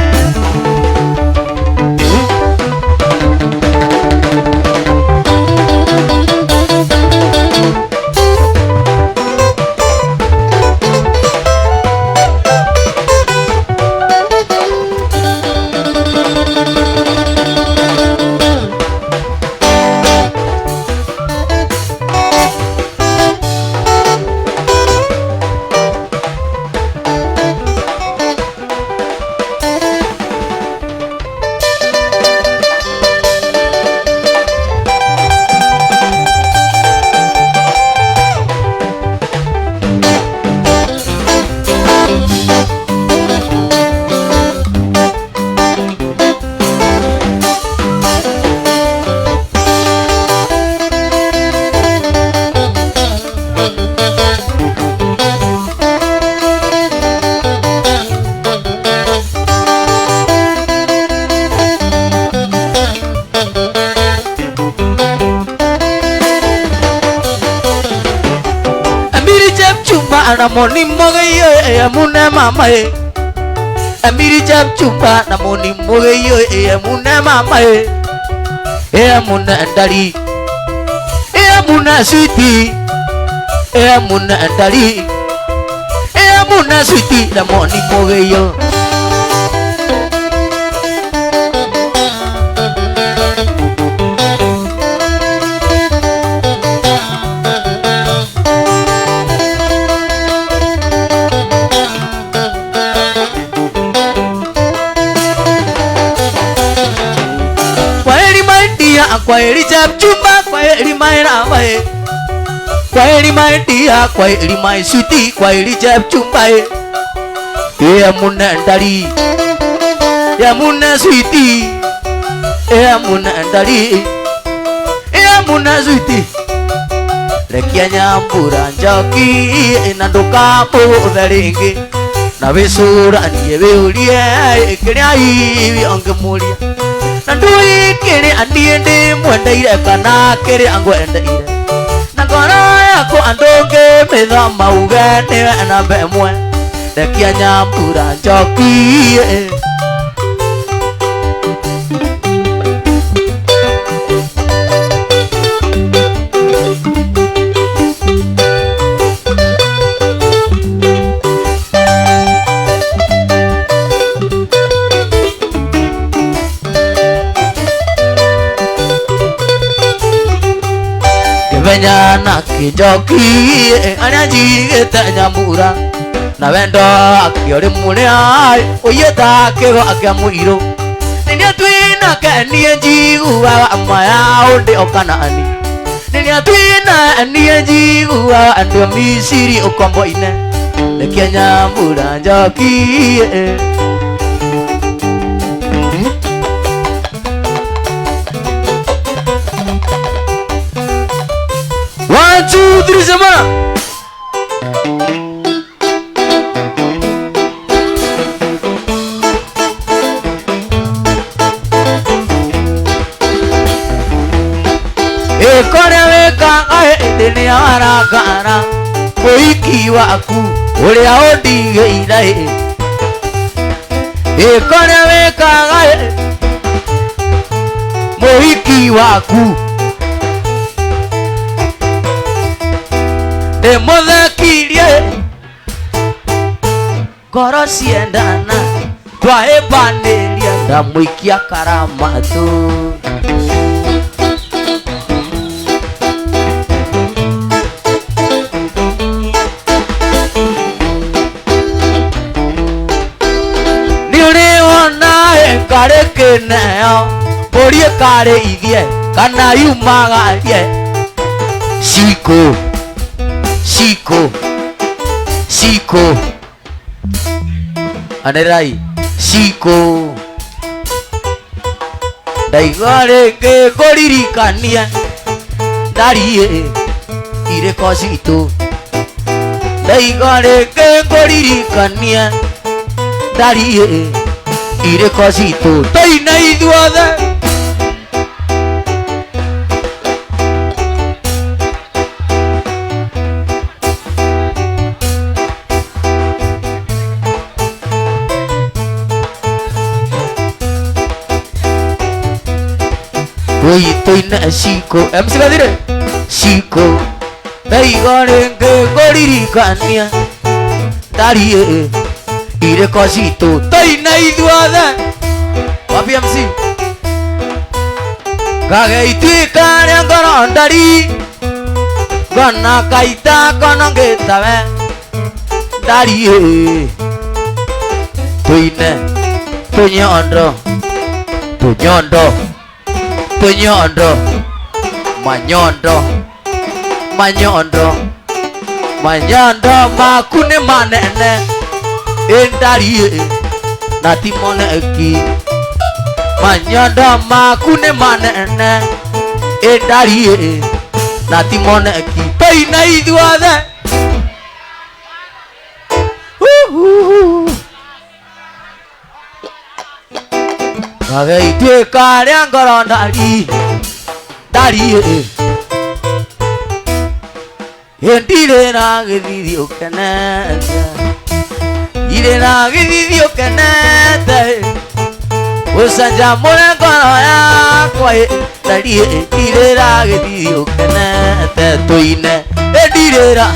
Moni mogeyo mune mama e Amiri Chepchumba na moni mogeyo mune mama e mune ndari mune sweetie mune ndari mune sweetie na moni mogeyo. Kwaheri Chepchumba, kwaheri my love, kwaheri my dear, kwaheri my sweetie, kwaheri Chepchumba. Ya muna ndari, ya muna sweetie, ya muna ndari, ya muna sweetie. Rekia Nyambura njoki na ndukamuthe ringi na wicuranie wiurie kiria iwi ongimuria na ndui kiria niĩ ndĩmwendeire kana kĩrĩa ngwendeire na ngoro yakwa andũ ngĩmĩthoma uge nĩwe namba ĩmwe. Rekia Nyambura njoki. Menya na kĩnjoki arĩa njigĩte Nyambura na wendo wake ũrĩ mũrĩa ũiyĩte kĩgo kĩa mũirũ rĩrĩa twĩnake niĩ njiguaga maya ũndĩ okanani rĩrĩa twĩna niĩ njiguaga andũ a Misiri ũkombo-inĩ. Rekia Nyambura njoki. One, two, three, semana. Ekore wekaga hĩndĩ nĩarangara mũhiki waku ũrĩa ũndigĩire. Ekore wekaga mũhiki waku ndĩmũthekirie ngoro ciendana twahĩmbanĩria ndamũikia karamatu. Nĩ ũrĩ wona karĩ kĩneo mbũri ĩkarĩithie kana yumagarie Shiko Shiko Shiko anerai Shiko ndaigua rĩngĩ ngũririkanie ndariĩ irĩko citũ ndaigua rĩngĩ ngũririkanie Ndariĩ irĩko citũ tũine ithuothe. Woi tũine ciko MC Gathire ciko ndaiga rĩngĩ ngũririkania ndariĩ irĩko citũ tũine ithuothe. Wapi MC ngage ituĩka rĩa ngoro ndari ngona kaita kono ngĩtawe ndariĩ tũine tũnyondo tũnyondo tũnyondo manyondo manyondo manyondo maku nĩ manene ĩndariĩ na ti moneki manyondo maku nĩ manene ĩndariĩ na ti moneki tũine ithuothe. Ngage ituĩka rĩa ngoro ndari ndariĩ ĩndirĩ na gĩthithi ũkenete irĩ na gĩthithi ũkenete ũcanjamũre ngoro yakwa ndariĩ ndirĩ na gĩthithi ũkenete tũine ĩndirĩ na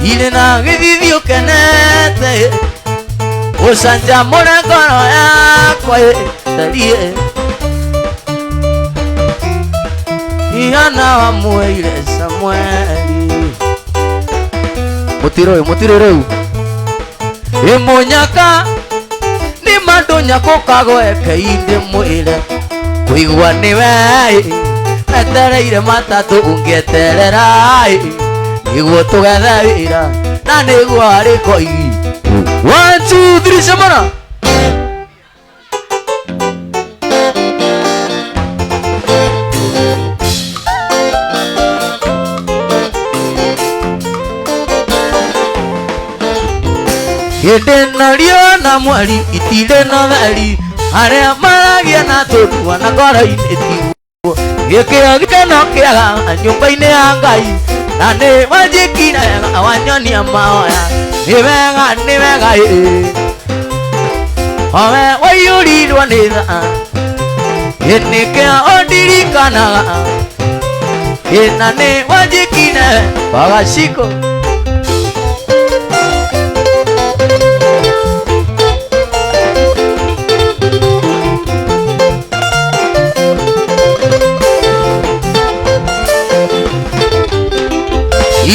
irĩ na gĩthithi ũkenete ũcanjamũre ngoro yakwa ndariĩ ihana wamwĩire Samueli mũtirũĩ mũtirĩ rĩu ĩmũnyaka nĩ mandũnyaka ũkagweke ndĩmwĩre kũigua nĩwe etereire matatũ ũngĩeterera nĩguo tũgethe wĩra na nĩguo arĩ koigi. 1 2 3 semana. Hĩndĩ nario na mweri itirĩ na theri arĩa maragia na tũrua na ngoro-inĩ tiguo gĩkĩo gĩkeno kĩaga nyũmba-inĩ ya Ngai na nĩ wanjĩkire wega wanyonia mahoya nĩ wega nĩ wega ĩ owe waiyũrirwo nĩ tha ĩ nĩkĩo ũndirikanaga ĩ na nĩ wanjĩkire wagaciko.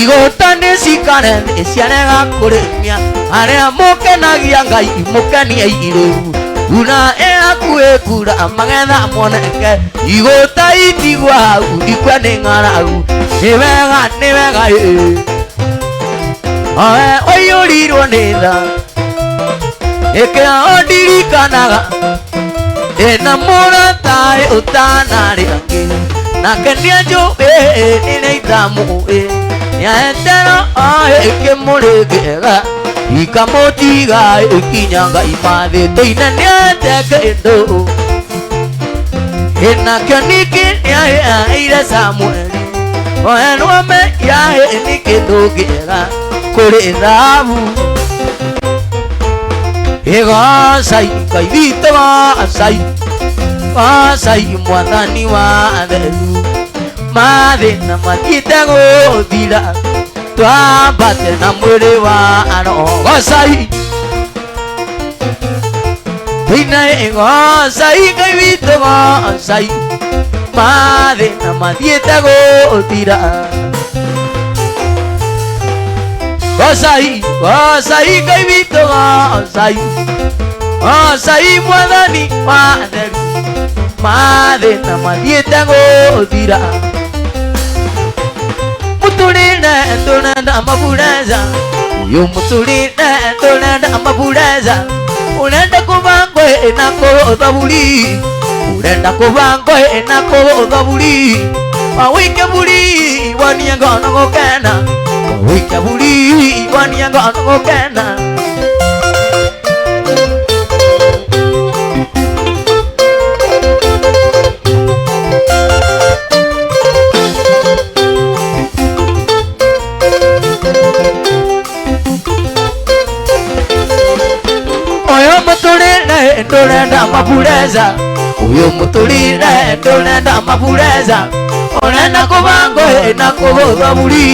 Igũta nĩ cikare thĩ ciarega kũrĩmia arĩa mũkenagia Ngai mũkenie irĩu mbura ĩhakuhĩ kura magetha moneke igũta itigwo hau ikue nĩ ng'aragu nĩ wega nĩ wega ĩ owe ũiyũrirwo nĩ tha nĩkĩo ũndirikanaga ndĩna mũrata ũtanarĩ angĩ nake nĩanjũĩ nĩrĩa itamũĩ nĩaetero ĩkĩmũrĩngĩga ikamũtiga ĩkinya Ngai mathĩ tũine nĩaete kĩndũ ĩnakĩo ningĩ nĩaheire Samueli oerwame yahe nĩ kĩndũ kĩega kũrĩ thahabu ĩgocai Ngai witũ gocai gocai mwathani wa theru mathĩna mathiĩte gũthira twambate na mwĩrĩ wa roho gocai thĩinĩ gocai Ngai witũ gocai mathĩna mathiĩte gũthira gocai gocai Ngai witũ gocai gocai mwathani wa theru mathĩna mathiĩte gũthira mũtũrĩre tũrenda mabureza ũyũ mũtũrĩre tũrenda mabureza ũrenda kũbangwo na kũũtha buri ũrenda kũbangwo na kũũtha buri wawike buri wonie ngono gũkena Wawika buri wania ngoro gũkena. Oyo mũtũrĩre ndũrenda mapureza. Uyu mũtũrĩre ndũrenda mapureza. Ũrenda kũbangwo na kũhũthwo buri.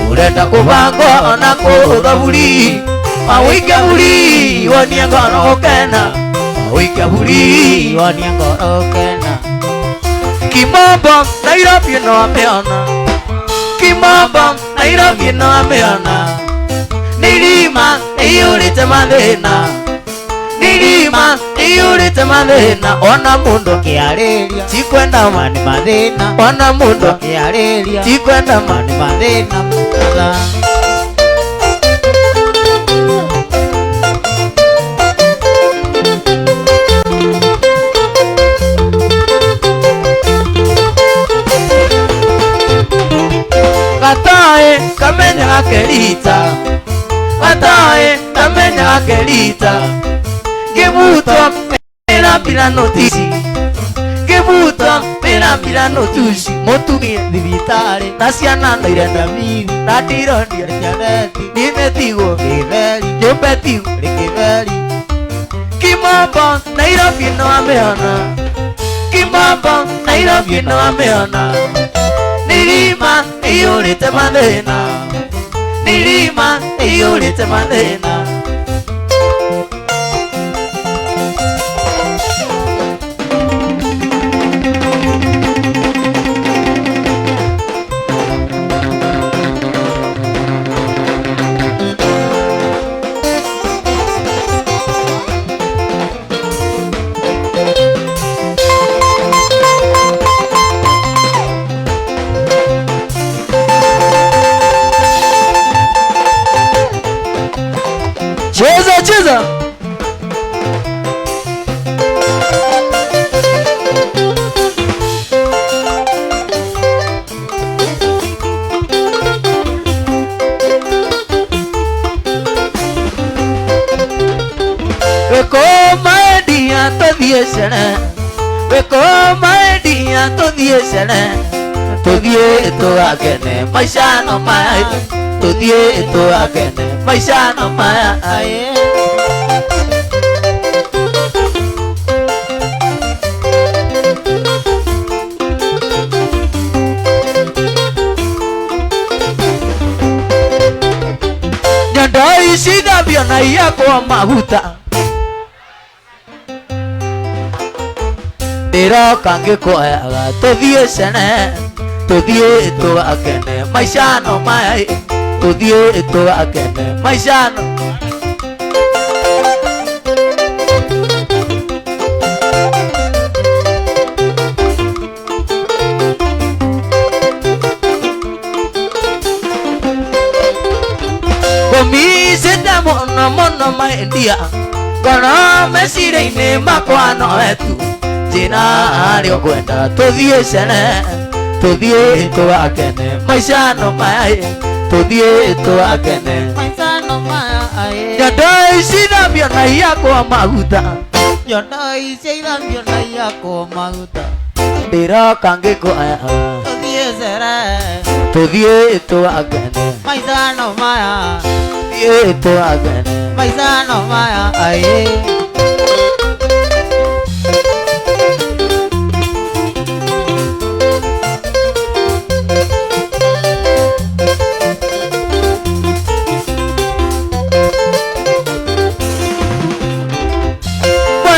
Ũrenda kũbangwo na kũhũthwo buri. Mawike buri wonie ngoro gũkena. Mawike buri wonie ngoro gũkena. Kimombo Nairobi no ameona. Kimombo Nairobi no ameona. Nilima iyũrĩte mathĩna. Nilima iyũrĩte mathĩna. Ona mũndũ akĩarĩria tikwenda ma nĩ mathĩna. Ona mũndũ akĩarĩria tikwenda ma nĩ mathĩna. Gatoĩ kamenya gakerita. Gatoĩ kamenya gakerita. Ngĩbutwo mĩrambira notisi. Ngĩbutwo mĩrambira notuci. Mũtumia thibitarĩ na ciana no irenda bibi na ndirondia cianeti nimetigwo gĩtheri nyũmba ĩtigwo rĩkĩtheri. Kimombo Nairobi no ameona. Kimombo Nairobi no ameona. Nilima iyũrĩte mathĩna. Nilima iyũrĩte mathĩna. Cheza cheza. Weko maedia tuthiĩ cere. Weko maedia tuthiĩ cere. Tuthiĩ tũgakene maica no maya. Tuthiĩ tũgakene maica no maya. Nyondo ici thambio na iyakwo maguta. Ndĩroka ngĩkuoyaga tũthiĩ cere. Tuthiĩ tũgakene maica no maya. Tuthiĩ tũgakene maica no. Ngũmicĩte mũno mũno maendia. Ngoro meciria-inĩ makwa no we tu. Njĩra harĩa ũkwenda tũthiĩ cere. Tuthiĩ tũgakene maica no maya. Tuthiĩ tũgakene maica no maya. Nyondo ici thambio na iyakwo maguta. Nyondo ici ithambio na iyakwo maguta. Ndĩroka ngĩkuoyaga tũthiĩ cere. Tuthiĩ tũgakene maica no maya. Tuthiĩ tũgakene maica no maya.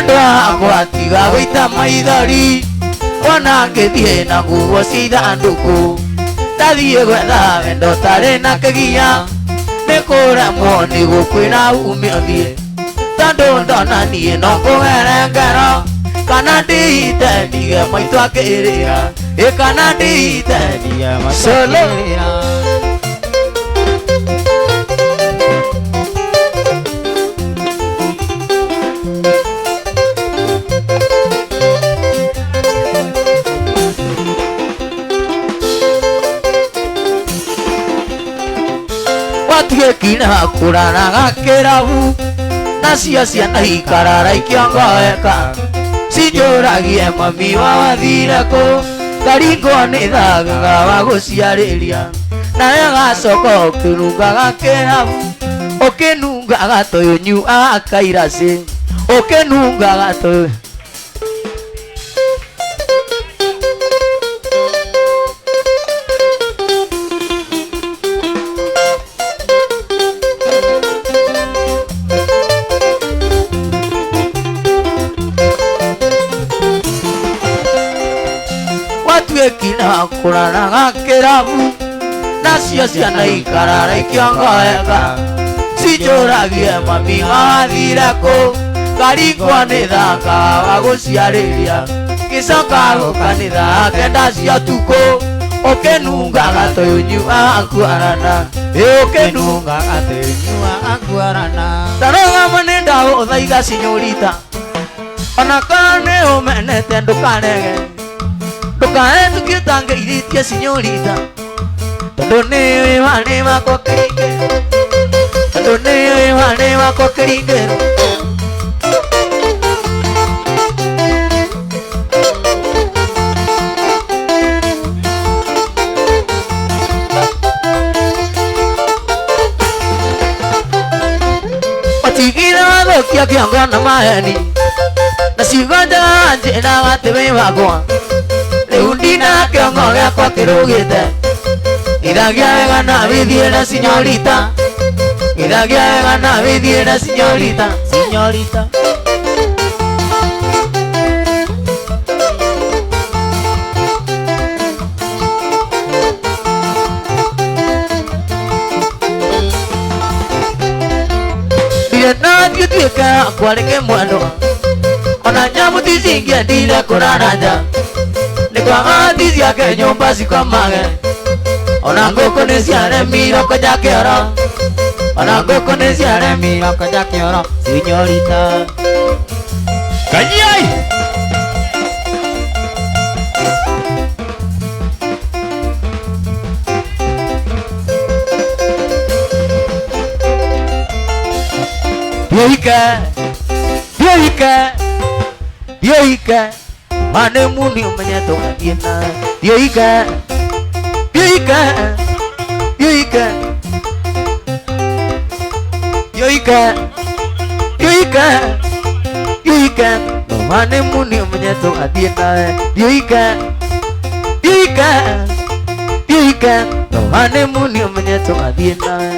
Wakwa tiga gũita maithori. Ona ngĩthiĩ na nguo cia ithandũkũ. Ndathiĩ gwetha wendo ũtarĩ na kĩgia. Nĩ kũremwo nĩ gũkwĩra ume ũthiĩ. Tondũ ndona niĩ no kũgere ngero. Kana ndĩite ndige maitũ akĩrĩra. Ĩ kana ndĩite ndige maitũ Solo. akĩrĩra. Watuĩkire wa kũraraga kĩrabu nacio ciana ikarara ikĩongoeka cinjũragie mami wao athire kũ ngaringwo nĩ thagaga wa gũciarĩria nawe gacoka ũkĩnungaga kĩrabu ũkĩnungaga tũyũnyuaga kairacĩ ũkĩnungaga tũyũ. Watuĩkire wa kũraraga kĩrabu nacio ciana ikarara ikĩongoeka cinjũragie mami wao athire kũ ngaringwo nĩ thaka wa gũciarĩria gĩcoka gũka nĩ thaa kenda cia ũtukũ ũkĩnungaga tũyũnyuaga kuarana ũkĩnungaga tũyũnyuaga kuarana. Tarũgama nĩ ndagũthaitha cinyũrita ona kana nĩ ũmenete ndũkarege ndũkahetũkie ũtangeithĩtie cinyũrita tondũ nĩũĩ warĩ wakwa kĩringĩro tondũ nĩũĩ warĩ wakwa kĩringĩro. Watigire wathũkia kĩongo na maheni na ciugo njega njĩraga atĩ wĩ wakwa rĩu ndina kĩongo gĩakwa kĩrũgĩte githagia wega na wĩthiĩ na sinyorita githagia wega na wĩthiĩ na sinyorita sinyorita. Ndirĩ nathiĩ tuĩke wakwa rĩngĩ mwendwa ona nyamũ ti cingĩendire kũrara nja nĩ kwaga thi ciake nyũmba cikomage ona ngũkũ nĩ ciaremirwo kwenja kĩoro ona ngũkũ nĩ ciaremirwo kwenja kĩoro sinyorita. Kanyai Yoike yoike yoike honeymoon umenye tũgathiĩ na yoike yoike yoike yoike yoike yoike honeymoon umenye tũgathiĩ na yoike yoike yoike honeymoon umenye tũgathiĩ na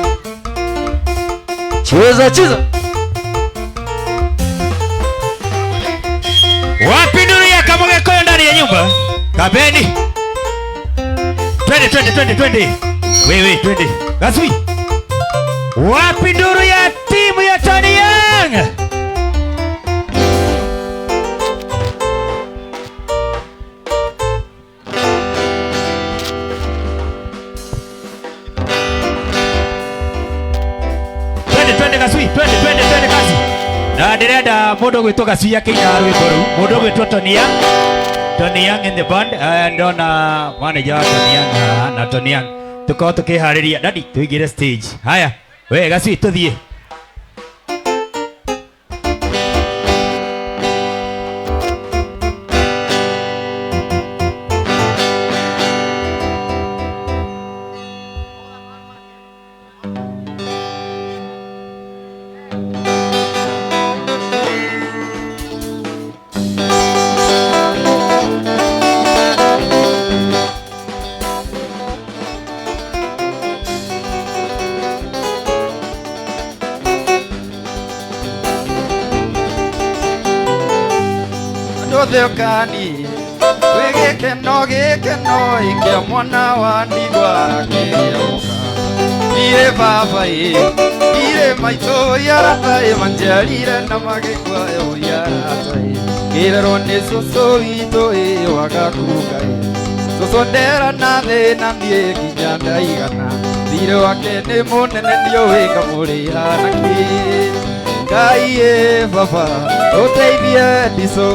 cheza cheza. Wapi nuru ya Kamũgĩkũyũ ndani ya nyumba? Kabeni. Twende twende twende twende. Wewe twende. Gasui. Wapi nuru ya timu ya Tony Young? Twende twende Gasui, twende twende twende kazi. Na ndirenda mundu gwitwo Gasui akiina rwimbo ruu mundu gwitwo Tony Young, Tony Young in the band. Ndona manager wa Tony Young haha na Tony Young tukorwo tukihariria dadi tuingire stage. Haya we Gasui tuthie. Kani wigikeno gikeno ikia mwana wa ndigwa akĩoka ndirĩ baba ĩ ndirĩ maitũ yarata ĩ manjiarire na magĩkua yarata ĩ kĩrerwo nĩ cũcũ witũ ĩ wagakunga ĩ cũcũ ndera na thĩna niĩ nginya ndaigana thirĩ wake nĩ mũnene ndiũĩ ngamũrĩha nakĩ Ngai ĩ baba ũteithie ndicũ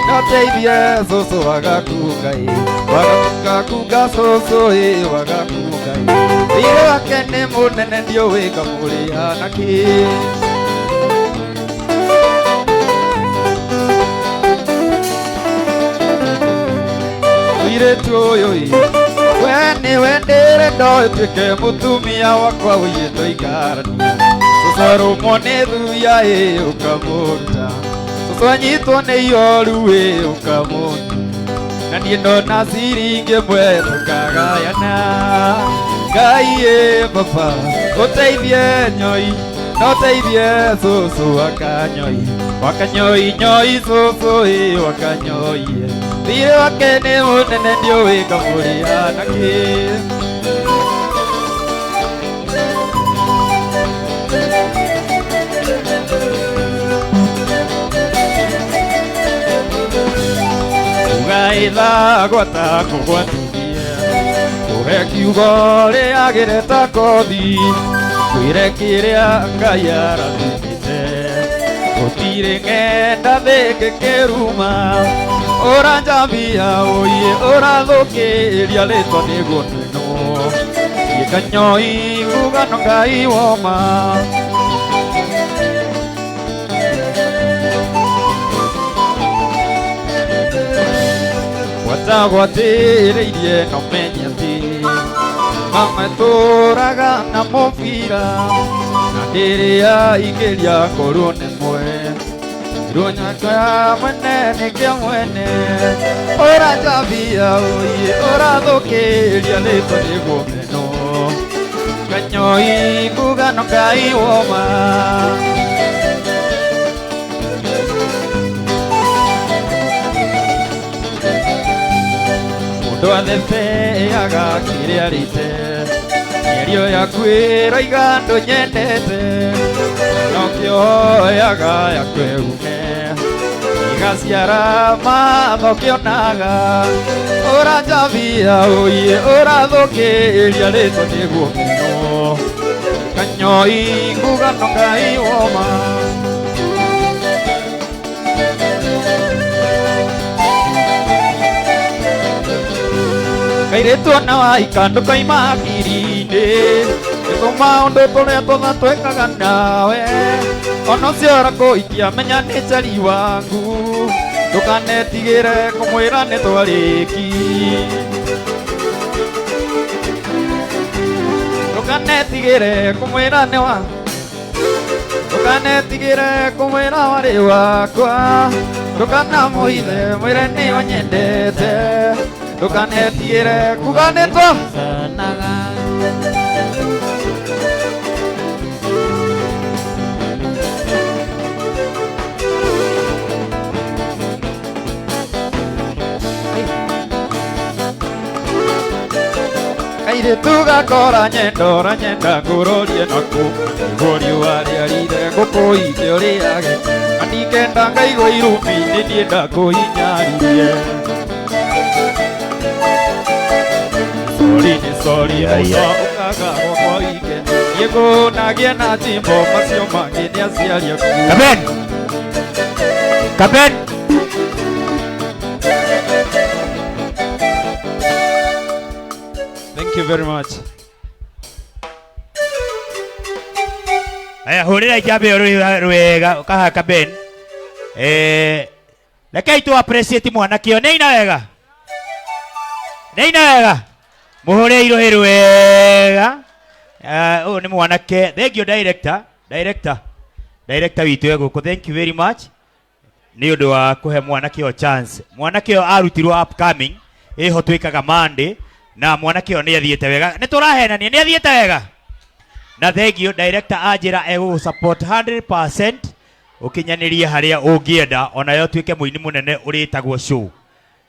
noteithie cũcũ wagakunga ĩ wagakunga Wagakunga cũcũ ĩ wagakunga ĩ Thiirĩ wake nĩ mũnene ndiũĩ ngamũrĩha nakĩ. Mũirĩtu ũyũ ĩ we nĩwe ndĩrenda ũtuĩke mũtumia wakwa ũiye tũikaranie. Cũcũ arũmwo nĩ thuya ĩ ũkamũruta, cũcũ anyitwo nĩ ihoru ĩ ũkamũruta, na niĩ ndona ciringi ĩmwe tũkagayana. Ngai ĩ baba ũteithie nyoi na ũteithie cũcũ wakanyoi wakanyoi nyoi cũcũ ĩ wakanyoi thiirĩ wake nĩ mũnene ndiũĩ ngamũrĩha nakĩ. Ugaitha gwata kũgwatithie kũhe kiugo rĩagĩre ta kothi kwĩre kĩrĩa Ngai arathimĩte gũtirĩ ng'enda thĩngĩkĩruma ũranjambia ũiĩ ũrathũkĩria rĩtwa nĩguo nĩnwo gĩkanyoi kuga no Ngai woma. Gwatagwatĩrĩirie no menye atĩ mamatũraga na mũbira na ndĩrĩa ingĩria ngorwo nĩ mwe runyaka ya mwene nĩ kĩa mwene ũranjambia ũiĩ ũrathũkĩria rĩtwa nĩguo meno kanyoi kuga no Ngai woma. Mũndũ atheteaga kĩrĩa arĩte mĩario yaku ĩroiga ndũnyendete no kĩoyaga yakwĩune igaciara matho kĩonaga ũranjambia ũiĩ ũrathũkĩria rĩtwa nĩguo meno kanyoi kuga no Ngai woma. Kairĩtu ona waika ndũkoima hakiri-inĩ nĩ tũmaũndũ tũrĩa tũtha twĩkaga nawe ona ũcio ũrakũhikia menya nĩ njeri wangu ndũkanetigĩre kũmwĩra nĩ twarĩki ndũkanetigĩre kũmwĩra nĩ wa ndũkanetigĩre kũmwĩra warĩ wakwa ndũkanamũhithe mwĩre nĩ ũnyendete ndũkanetigĩre kuga nĩ twa kairĩtu gakora nyenda ũranyenda ngũrorie naku nĩguo riũa rĩarire ngũkũite ũrĩage na ndikenda ngaigua irumi-inĩ niĩ ndakũhinyaririe. Sorry nĩ sorry mũno ũkaga gwakwa wike niĩ ngũnagie na njimbo macio mangĩ nĩ aciari aku. Kaben Kaben Thank you very much. Aya hũrĩra ijambe rwega ũkaha Kaben. Rekei tu appreciate mwanake ũyũ nĩ aina wega nĩ aina wega mũhũre irohe rwega. Ũyũ nĩ mwanake. Thank you director director director witũ e gũkũ. Thank you very much nĩ ũndũ wa kũhe mwanake ũyũ chance. Mwanake ũyũ arutirwo upcoming ĩho twĩkaga Monday na mwanake ũyũ nĩ athiĩte wega nĩ tũrahenania nĩ athiĩte wega na thank you director anjĩra egũgũ support 100% ũkinyanĩrie harĩa ũngĩenda onayo ũtuĩke mũini mũnene ũrĩtagwo show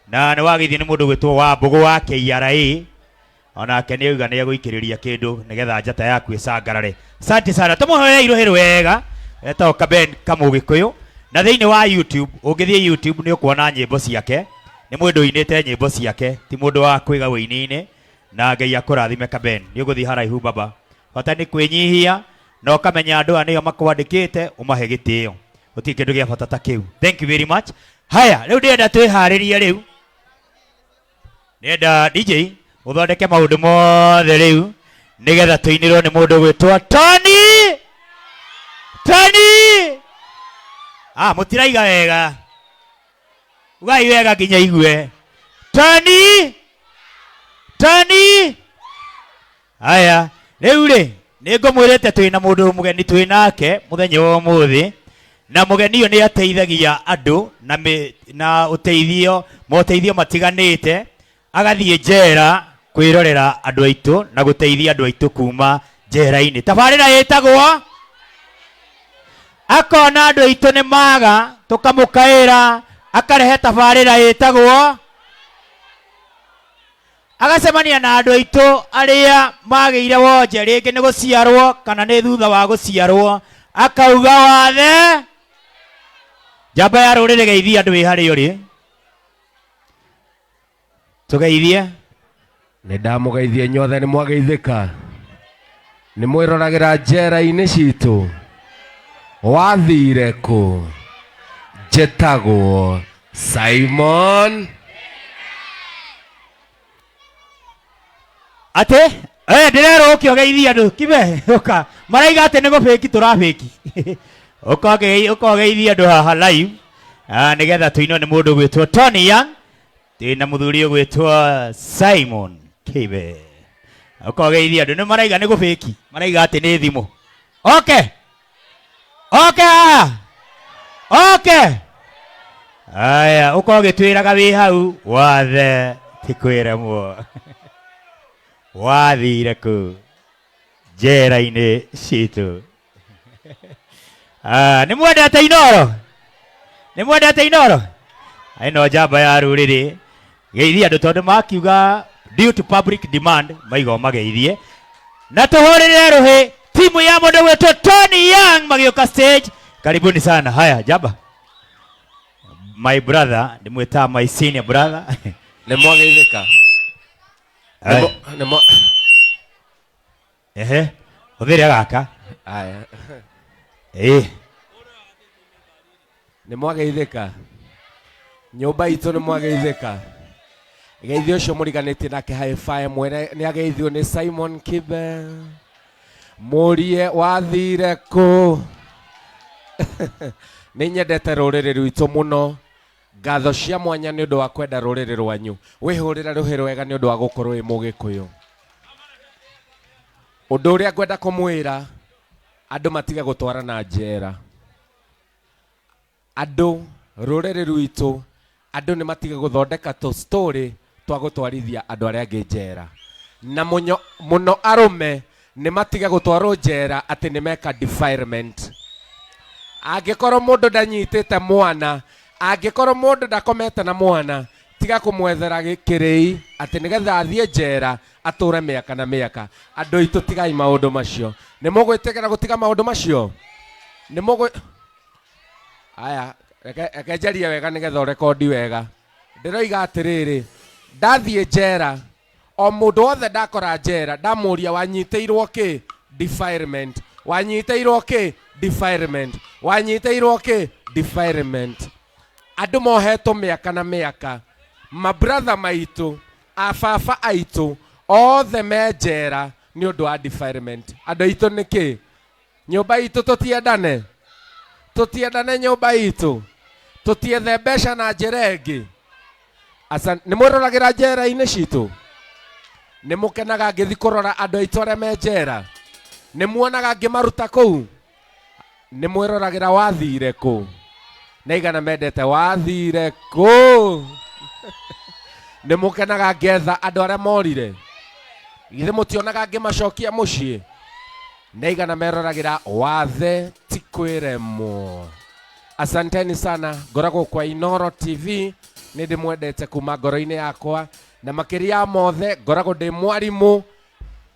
na nĩ wagĩithio nĩ mũndũ gwĩtwo Wambũgũ wa KRA onake nĩ auga nĩ egũikĩrĩria kĩndũ nĩgetha njata yaku ĩcangarare. Asante sana tũmũhoere irohe rwega etagwo Kaben Kamũgĩkũyũ na thĩinĩ wa YouTube ũngĩthiĩ YouTube nĩ ũkuona nyĩmbo ciake nĩ mũndũ ũinĩte nyĩmbo ciake ti mũndũ wa kwĩga wĩini-inĩ na Ngai akũrathime Kaben nĩ ũgũthiĩ haraihu baba bata nĩ kwĩnyihia na ũkamenya andũ aya nĩo makwandĩkĩte ũmahe gĩtĩo gũtirĩ kĩndũ gĩa bata ta kĩu. Thank you very much. Haya rĩu ndĩrenda twĩharĩrie rĩu Ndĩrenda DJ ũthondeke maũndũ mothe rĩu nĩgetha tũinĩrwo nĩ mũndũ gwĩtwo Tony. Tony! Ah, mũtiraiga wega. Ugai wega nginya igue. Tony! Tony! Aya, rĩu rĩ, nĩ ngũmwĩrĩte twĩ na mũndũ mũgeni twĩ nake mũthenya wa ũmũthĩ, na mũgeni ũyũ nĩ ateithagia andũ na, mĩ, na ũteithio, moteithio matiganĩte, agathiĩ njera kwĩrorera andũ aitũ na gũteithia andũ aitũ kuma njera-inĩ. Tabarĩra ĩtagwo akona andũ aitũ nĩ maga, tũkamũkaĩra, akarehe tabarĩra ĩtagwo agacemania na andũ aitũ arĩa magĩire wonje rĩngĩ nĩ gũciarwo kana nĩ thutha wa gũciarwo, akauga wathe njamba ya rũrĩrĩ geithia andũ wĩ harĩa ũrĩ, tũgeithie. Nĩ ndamũgeithia inyuothe, nĩ mwageithĩka, nĩ mwĩroragĩra njera-inĩ citũ. Wathire kũ? Njĩtagwo Simon. Atĩ eh ndĩrerwo ũke ũgeithie andũ kibe ũka maraiga atĩ nĩ gũbĩki tũrabĩki, ũka ũgeithie andũ haha live, ah, nĩgetha tũinwo nĩ mũndũ gwĩtwo Tony Young, twĩna mũthuri ũgwĩtwo Simon Kibe. Ũka ũgeithie andũ, nĩ maraiga nĩ gũbĩki, maraiga atĩ nĩ thimũ. Okay, okay, haha okay. Aya, ũka ũgĩtwĩraga wĩ hau wathe ti kwĩremwo wathire kũ njera-inĩ citũ. Ah, nĩ mwendete Inoro, nĩ mwendete Inoro. Ĩno njamba ya rũrĩrĩ geithia andũ tondũ makiuga due to public demand maiga mageithie na tũhũrĩre rũhĩ timu ya mũndũ gwĩtwo Tony Young magĩũka stage. Karibuni sana. Haya njamba, my brother, ndĩmwĩtaga my senior brother. Nĩ mwageithĩka. Aya. Nĩ mwa Ehe, hũthĩra gaka. Aya. Ĩĩ. Nĩ mwageithĩka, nyũmba itũ nĩ mwageithĩka. Geithio ũcio mũriganĩtie nake hi-fi mwene nĩ ageithio nĩ Simon Kibe. Mũrie wathire kũ? Nĩ nyendete rũrĩrĩ rwitũ mũno. Ngatho cia mwanya nĩ ũndũ wa kwenda rũrĩrĩ rwanyu. Wĩhũrĩre rũhĩ rwega nĩ ũndũ wa gũkorwo wĩ mũgĩkũyũ. Ũndũ ũrĩa ngwenda kũmwĩra, andũ matige gũtwarana njera. Andũ rũrĩrĩ rwitũ, andũ nĩ matige gũthondeka tũ story twa gũtwarithia andũ arĩa angĩ njera. Na mũnyo, mũno arũme nĩ matige gũtwarwo njera atĩ nĩ meka defilement. Angĩkorwo mũndũ ndanyitĩte mwana, angĩkorwo mũndũ ndakomete na mwana, tiga kũmwethera kĩrĩi atĩ nĩgetha athiĩ njera atũre mĩaka na mĩaka. Andũ aitũ tigai maũndũ macio. Nĩ mũgwĩtĩkĩra gũtiga maũndũ macio? Nĩ mũgwĩ Aya, reke reke njarie wega nĩgetha ũrekondi wega. Ndĩroiga atĩrĩrĩ, ndathiĩ njera, o mũndũ wothe ndakora njera, ndamũria wanyitĩirwo kĩ? Defilement. Wanyitĩirwo kĩ? Defilement. Wanyitĩirwo kĩ? Defilement. Andũ mohetwo mĩaka na mĩaka, mabratha maitũ, ababa aitũ, othe me njera nĩ ũndũ wa defilement. Andũ aitũ nĩ kĩ? Nyũmba itũ tũtiendane, tũtiendane nyũmba itũ, tũtiethe mbeca na njĩra ĩngĩ. Nĩ mwĩroragĩra njera-inĩ citũ? Nĩ mũkenaga ngĩthi kũrora andũ aitũ arĩa me njera? Nĩ muonaga ngĩmaruta kũu? Nĩ mwĩroragĩra wathire kũ? Nĩ aigana mendete wathire kũ? Nĩ mũkenaga ngetha andũ arĩa morire? Githĩ mũtionaga ngĩmacokia mũciĩ? Nĩ aigana meroragĩra wathe ti kwĩremwo? Asanteni sana. Ngoragwo kwa Inoro TV, nĩ ndĩmwendete kuma ngoro-inĩ yakwa, na makĩria ya mothe ngoragwo ndĩ mwarimũ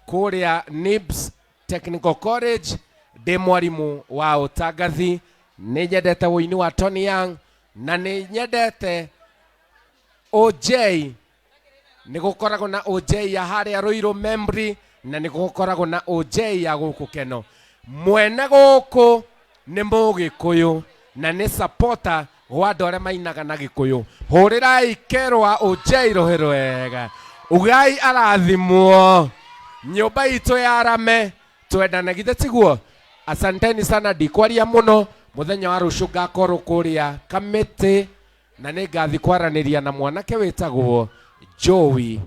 kũrĩa NIBS Technical College, ndĩ mwarimũ wa ũtangathi. Nĩ nyendete ũini wa Tony Young na nĩ nyendete OJ. Nĩ gũkoragwo na OJ ya harĩa Ruiru Memri na nĩ gũkoragwo na OJ ya gũkũ Keno. Mwene gũkũ nĩ Mũgĩkũyũ na nĩ supporter Gwa andũ arĩa mainaga na gĩkũyũ, hũrĩrai kerwa ũnjei rũhĩ rwega, ugai arathimwo nyũmba itũ ya rame twendane, githĩ tiguo? Asanteni sana, ndikwaria mũno. Mũthenya wa rũciũ ngakorwo kũrĩa kamĩtĩ na nĩ ngathi kwaranĩria na mwanake wĩtagwo Joey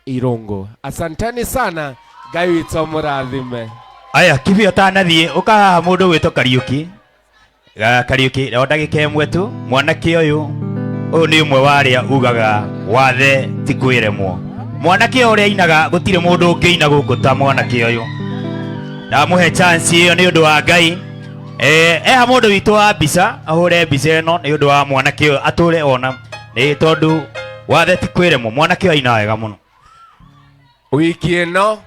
Irungu. Asanteni sana, Ngai witũ mũrathime. Aya kibi ũtanathiĩ ũka haha mũndũ gwĩtwo Kariũki. Kariũki o ndagĩka ĩmwe tu. Mwanake ũyũ ũyũ nĩ ũmwe wa arĩa ugaga wathe ti kwĩremwo. Mwanake ũyũ ũrĩa ainaga gũtirĩ mũndũ ũngĩina gũkũ ta mwanake ũyũ. Ndamũhe chance ĩyo nĩ ũndũ wa Ngai. Eha mũndũ witũ wa mbica ahũre mbica ĩno nĩ ũndũ wa mwanake ũyũ atũre ona nĩ tondũ wathe ti kwĩremwo. Mwanake ũyũ ainaga wega mũno. Wiki ĩno,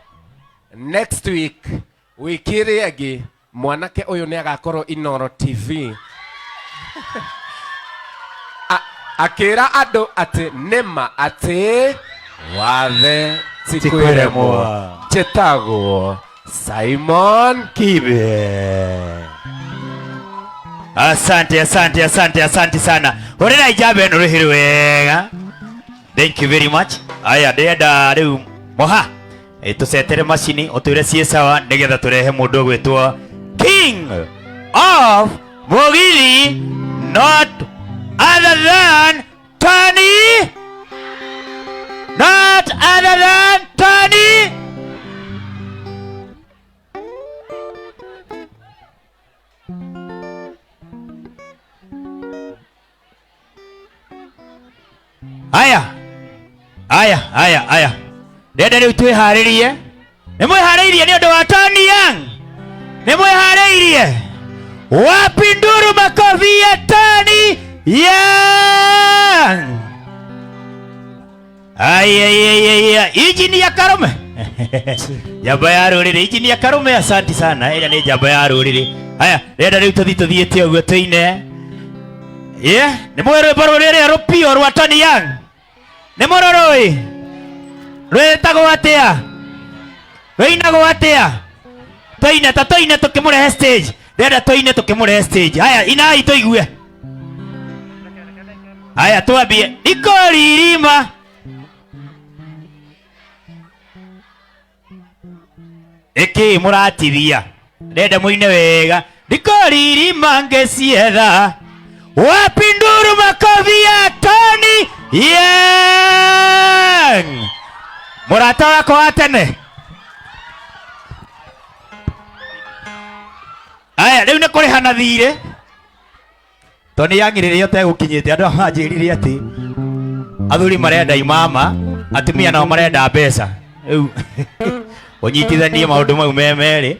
next week, wiki ĩrĩa ĩngĩ, mwanake ũyũ nĩ agakorwo Inoro TV akĩra andũ atĩ nĩma atĩ wathe ti kwĩremwo. Njĩtagwo Simon Kibe. Asante, asante, asante, asante sana. Hũrĩra ijambo ĩno rũhĩ wega. Thank you very much. Aya, ndĩrenda rĩu moha tũcetere macini ũtwĩre ciĩ sawa nĩgetha tũrehe mũndũ ũgwĩtwo King of Mugithi, not other than Tony, not other than Tony. Aya, aya, aya, aya, ndĩrenda rĩu twĩharĩrie. Nĩ mwĩharĩirie nĩ ũndũ wa Tony Young? Nĩ mwĩharĩirie? Wapi nduru makofi ya Tony Young? Ayayayaya, injinia Karume, njamba ya rũrĩrĩ. Injinia Karume, asanti sana. Ĩrĩa nĩ njamba ya rũrĩrĩ. Aya, ndĩrenda rĩu tũthiĩ tũthiĩte ũguo tũine. Yeah, nĩ mũĩ rwĩmbo rũrĩa rũpio rwa Tony Young? Nĩ mũrũrũĩ? Rwĩtagwo atĩa? Rũinagwo atĩa? Tũine ta tũine tũkĩmũrehe stage. Ndĩrenda tũine tũkĩmũrehe stage. Haya, inai tũigue. Haya, twambie. Ikoririma. Ĩkĩ mũratithia? Ndĩrenda mũine wega. Ndikoririma ngĩcietha. Wapi nduru makofi ya Tony Young? Mũrata wakwa wa tene. Aya, rĩu nĩ kũrĩha na thirĩ. Tony Young rĩrĩa ũtegũkinyĩte andũ manjĩrire atĩ athuri marenda imama, atumia nao marenda mbeca. Rĩu ũnyitithanie maũndũ mau me merĩ.